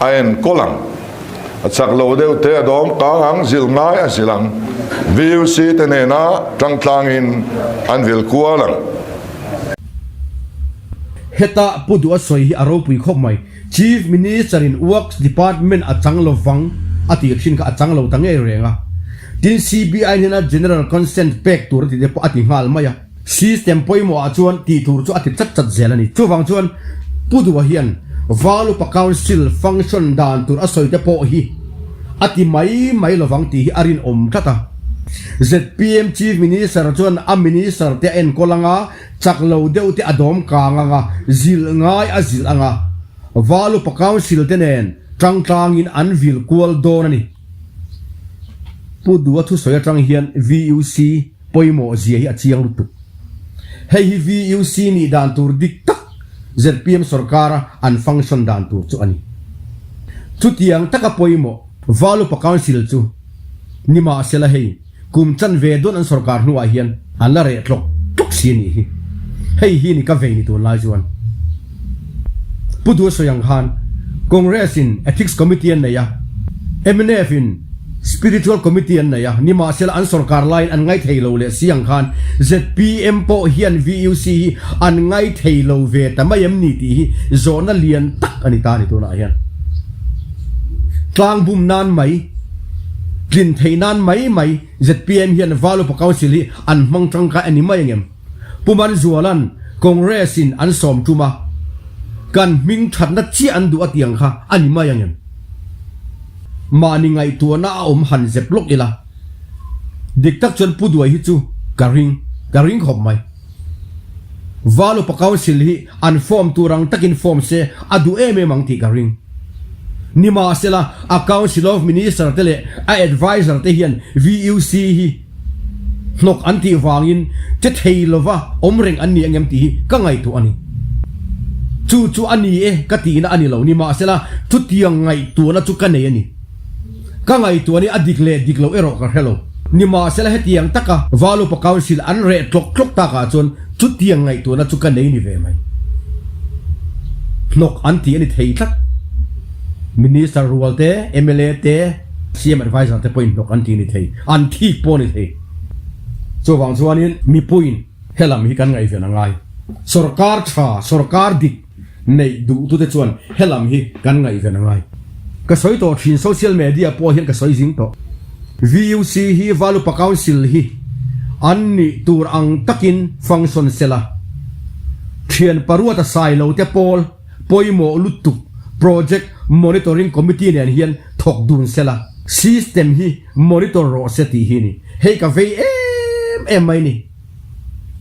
a enkawl ang. A chak lo deuh te a dawm kang ang, zilh ngai a zilh ang. VUC te nena tangtlangin an vil kual ang. Heta Pu Duh a sawi hi a ropui khawp mai. Chief Minister in Works Department a chang lo vang a tih thin kha a chang lo ta ngei reng a. Tin CBI hnena General Consent pek tur a ti te pawh a ti nghal mai a. System pawimawhah chuan tih tur chu a ti chat chat zel a ni. Chuvang chuan Pu Duha hian Valupa Council function dan tur a sawi te pawh hi a ti mai mai lovang tih hi a rinawm tlat a. Zpm Chief Minister chuan a Minister te a enkawl anga, chak lo deuh te a dawm kang anga, zilh ngai a zilh anga, Valupa Council te nen tangtlangin an vil kual dawn a ni. Pu Duha thusawi atang hian VUC pawimawh zia hi a chiang lutuk. Hei hi VUC nih dan tur dik tak zpm sorkara an function dan tur chu a ni. Chutiang taka pawimawh Valupa Council chu nimahsela hei kum chanve dawn an sorkar hnuah hian an la reh tlawk tlawk si a nih hi. Hei hi ni ka vei ni tunlai chuan. Pu Duha sawi ang khan Congress in Ethics Committee an nei a, mnf in Spiritual Committee an nei a, nimahsela an sorkar laiin an ngaithei lo leh si ang khan zpm pawh hian VUC hi an ngaithei lo ve ta mai em ni tih hi zawhna lian tak a ni ta a ni tunah hian. Tlang bum nan mai, tlin theih nan mai mai zpm hian Valupa Council hi an hmang tangkai a ni mai ang em? Pu Manzuala'n Congress in an sawm tum a. Kan hming thatna chiah an duh a tiang kha a ni mai ang em? Mahni ngaihtuahna a awm han zep lawk ila. Dik tak chuan Pu Duai hi chu ka ring, ka ring khawp mai. Valupa Council hi an form tur ang takin form se a duh em em ang tih ka ring. Nimahsela a Council of Minister te leh a Adviser te hian VUC hi hnawk an tih vangin che thei lova awm reng an ni angem tih hi ka ngaihtuah a ni. Chu chu a ni e ka tihna a ni lo. Nimahsela chutiang ngaihtuahna chu ka nei a ni. Ka ngaihtuah ni a dik leh dik loh erawh ka hre lo. Nimahsela hetiang taka Valupa Council an reh tlawk tlawk takah chuan chutiang ngaihtuahna chu ka nei ni ve mai. Hnawk an ti a ni thei tlat. Minister rual te, mla te, CM adviser te pawhin hnawk an ti a ni thei. An thik pawh a ni thei. Chuvang chuanin mipuiin helam hi kan ngaihven a ngai. Sorkar tha, sorkar dik. Neih duhtute chuan helam hi kan ngaihven a ngai. Ka sawi tawh thin social media pawh hian ka sawi zing tawh. VUC hi Valupa Council hi an nih tur ang takin function sela. Thian paruata sai lo te pawl pawimawh lutuk Project Monitoring Committee nen hian thawk dun sela. System hi monitor rawh se tih hi ni. Hei ka vei em em mai ni.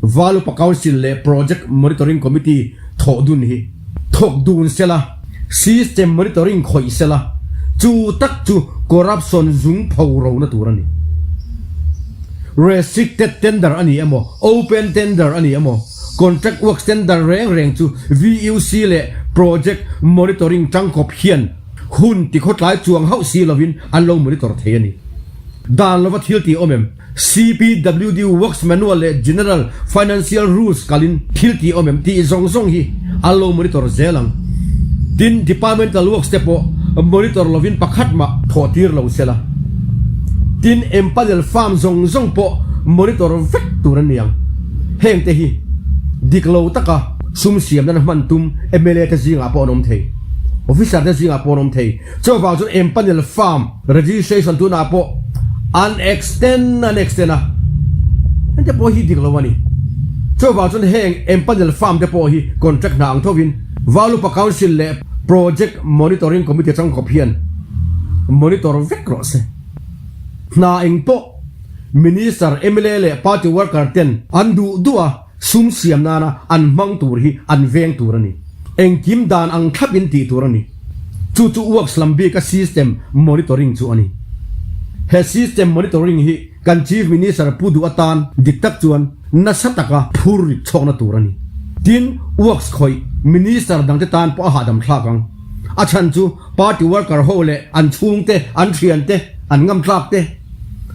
Valupa Council leh Project Monitoring Committee thawh dun hi thawk dun sela, system monitoring khawih sela, chu tak chu corruption zung pho rona tur a ni. Restricted tender a ni emaw, open tender a ni emaw, contract works tender reng reng chu VUC leh Project Monitoring tangkawp hian hun tikhawtlai chuang hauh si lovin an lo monitor thei a ni. Dan lova thil tih awm em? CPWD Works Manual leh General Financial Rules kalin thil tih awm em tih zawng zawng hi an lo monitor zel ang. Tin, Departmental Works te pawh monitor lovin pakhat mah thawh tir lo se la. Tin, empanel farm zawng zawng pawh monitor vek tur an ni ang. Heng te hi dik lo taka sum siam nana hman tum mla te zingah pawh an awm thei, officer te zingah pawh an awm thei. Chuvang chuan empanel farm registration tunah pawh an extend an extend a, heng te pawh hi dik lo a ni. Chuvang chuan heng empanel farm te pawh hi contract hna ang thovin Valupa Council leh Project Monitoring Committee atang khawp hian monitor vek rawh se. Hna eng pawh Minister, mla leh party worker ten an duh duh a, Sum siam nana an hmang tur hi an veng tur a ni. Engkim dan ang thlap in tih tur a ni. Chu chu works lam bika system monitoring chu a ni. He system monitoring hi kan Chief Minister Pu Duh atan dik tak chuan nasa taka phur rit chhawkna tur a ni. Tin, works khawih Minister dangte tan pawh a hahdam thlak ang. A chhan chu party worker ho leh an chhungte, an thiante, an ngamtlak te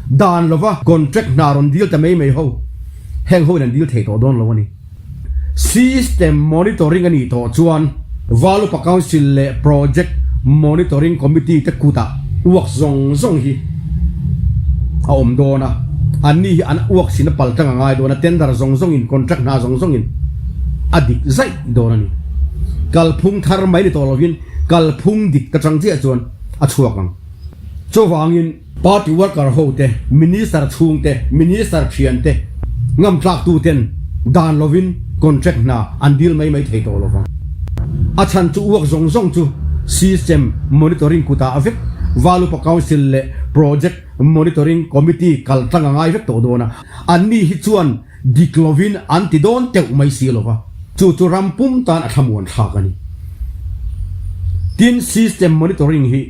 dan lova contract hna rawn dil ta mai mai ho. Heng ho in an dil thei tawh dawn lo a ni. System monitoring a nih tawh chuan Valupa Council leh Project Monitoring Committee te kutah uak zawng zawng hi a awm dawn a, anni hi an uak sin a pal tang a ngai dawn a, tender zawng zawng in, contract hna zawng zawng in a dik zaih dawn a ni. Kalphung thar mai ni tawh lovin kalphung dik ta chang chiah chuan a chhuak ang. Chuvangin. Party worker ho te, minister chhung te, minister thian te, ngam tlak tu ten dan lovin contract hna an deal mai mai thei tawh lovang. A chhan chu uak zawng zawng chu system monitoring kutah vek Valupa Council leh Project Monitoring Committee kal tlang a ngai vek tawh dawn a, anni hi chuan Dik lovin an ti dawn teuh mai si lova, chu chu ram pum tan a thlamuan thlak a ni. Tin, system monitoring hi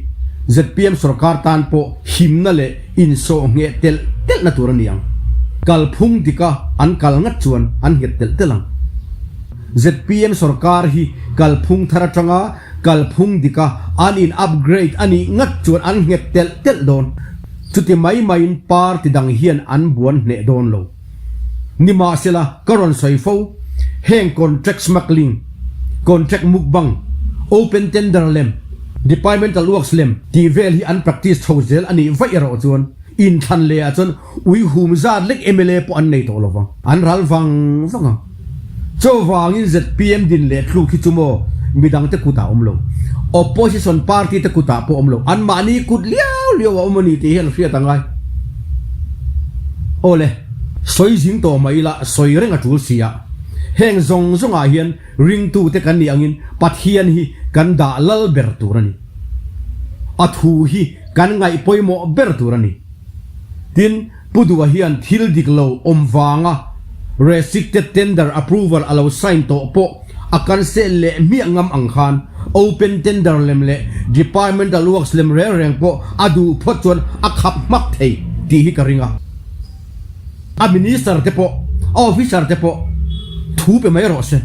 zpm sorkar tan pawh himna leh insawh ngheh telh telhna tur a ni ang. Kalphung dika an kal ngat chuan an nghet telh telh ang. Zpm sorkar hi kalphung thar atanga kalphung dika an in upgrade a nih ngat chuan an nghet telh telh dawn. Chuti mai maiin party dang hian an buan hneh dawn lo. Nimahsela, ka rawn sawi fo, heng contract smuggling, contract mukbang, open tender lem, departmental works lem tih vel hi an practice chho zel a nih vaih erawh chuan inthlan leh ah chuan ui hum zat lek mla pawh an nei tawh lo vang. An ral vang vang ang. Chuvangin zpm din leh tluk hi chu maw midangte kutah awm lo, opposition party te kutah pawh awm lo, anmahni kut liau liau a awm a ni tih hian hriat a ngai. Awle, sawi zing tawh mai ila sawi reng a tul si a. Heng zawng zawngah hian ringtute kan nih angin Pathian hi kan dah lal ber tur a ni. A thu hi kan ngaih pawimawh ber tur a ni. Tin, Pu Duha hian thil dik lo awm vanga restricted tender approval a lo sign tawh pawh a cancel leh hmiah ngam ang khan open tender lem leh departmental works lem reng reng pawh a duh phawt chuan a khap hmak thei tih hi ka ring a. A minister te pawh, a officer te pawh thu pe mai rawh se.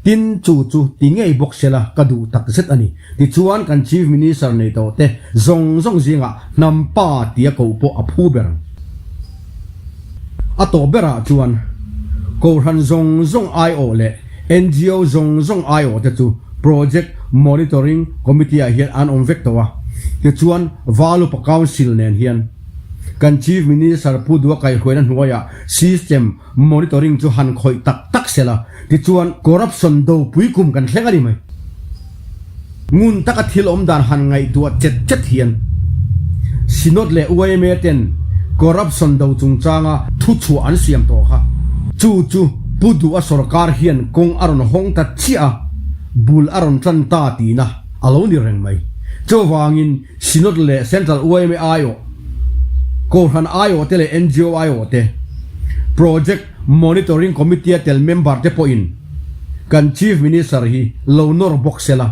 Tin, chu chu ti ngei bawk sela ka duh tak zet a ni. Tichuan kan Chief Minister nei tawh te zawng zawng zingah hnam pa tia koh pawh a phu ber ang. A tawh berah chuan Kohhran zawng zawng aiawh leh ngo zawng zawng aiawh te chu Project Monitoring Committee ah hian an awm vek tawh a. Tichuan Valupa Council nen hian kan Chief Minister Pu Dua kaihhruaina hnuaiah System Monitoring chu han khawih tak tak sela, tichuan corruption dopui kum kan thleng a ni mai. Ngun taka thil awm dan han ngaihtuah chet chet hian Synod leh yma ten corruption do chungchanga thuchhuah an siam tawh kha. Chu chu Pu Duha sorkar hian kawng a rawn hawng ta chiah a, bul a rawn tan ta tihna a lo ni reng mai. Chuvangin Synod leh Central yma aiawh, Kohhran aiawh te leh ngo aiawh te, Project Monitoring Committee-a tel member te pawhin kan Chief Minister hi lo nawr bawk se la,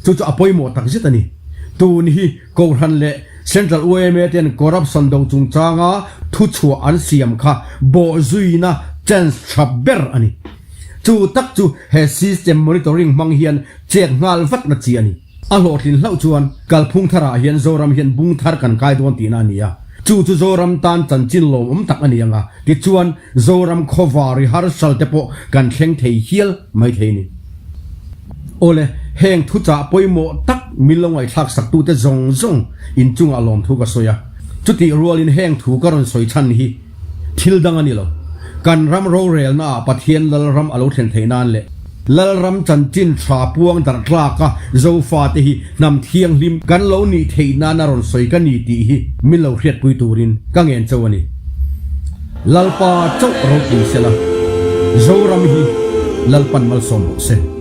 chu chu a pawimawh tak zet a ni. Tun hi Kohhran leh Central yma ten corruption do chungchanga thuchhuah an siam kha bawhzuina chance tha ber a ni. Chu tak chu he system monitoring hmang hian chet nghal vatna chi a ni. A hlawhtlin hlauh chuan kalphung tharah hian Zoram hian bung thar kan kai dawn tihna a ni a, chu chu Zoram tan chanchin lawmawm tak a ni ang a, tichuan Zoram khawvar rehearsal te pawh kan thleng thei hial mai thei a ni. Awle, heng thuchah pawimawh tak min lo ngaihthlak saktute zawng zawng inchungah lawmthu ka sawi a, chutih rualin heng thu ka rawn sawi chhan hi, Thil dang a ni lo. Kan ram rorelna ah Pathian Lalram a lo thlen theih nan leh Lalram chanchin tha puang darh tlak a Zofate hi hnam thianghlim kan lo nih theih nan a rawn sawi ka ni tih hi min lo hriatpui turin ka ngen cho a ni. Lalpa chauh ropui sela, Zoram hi Lalpan malsawm bawk se.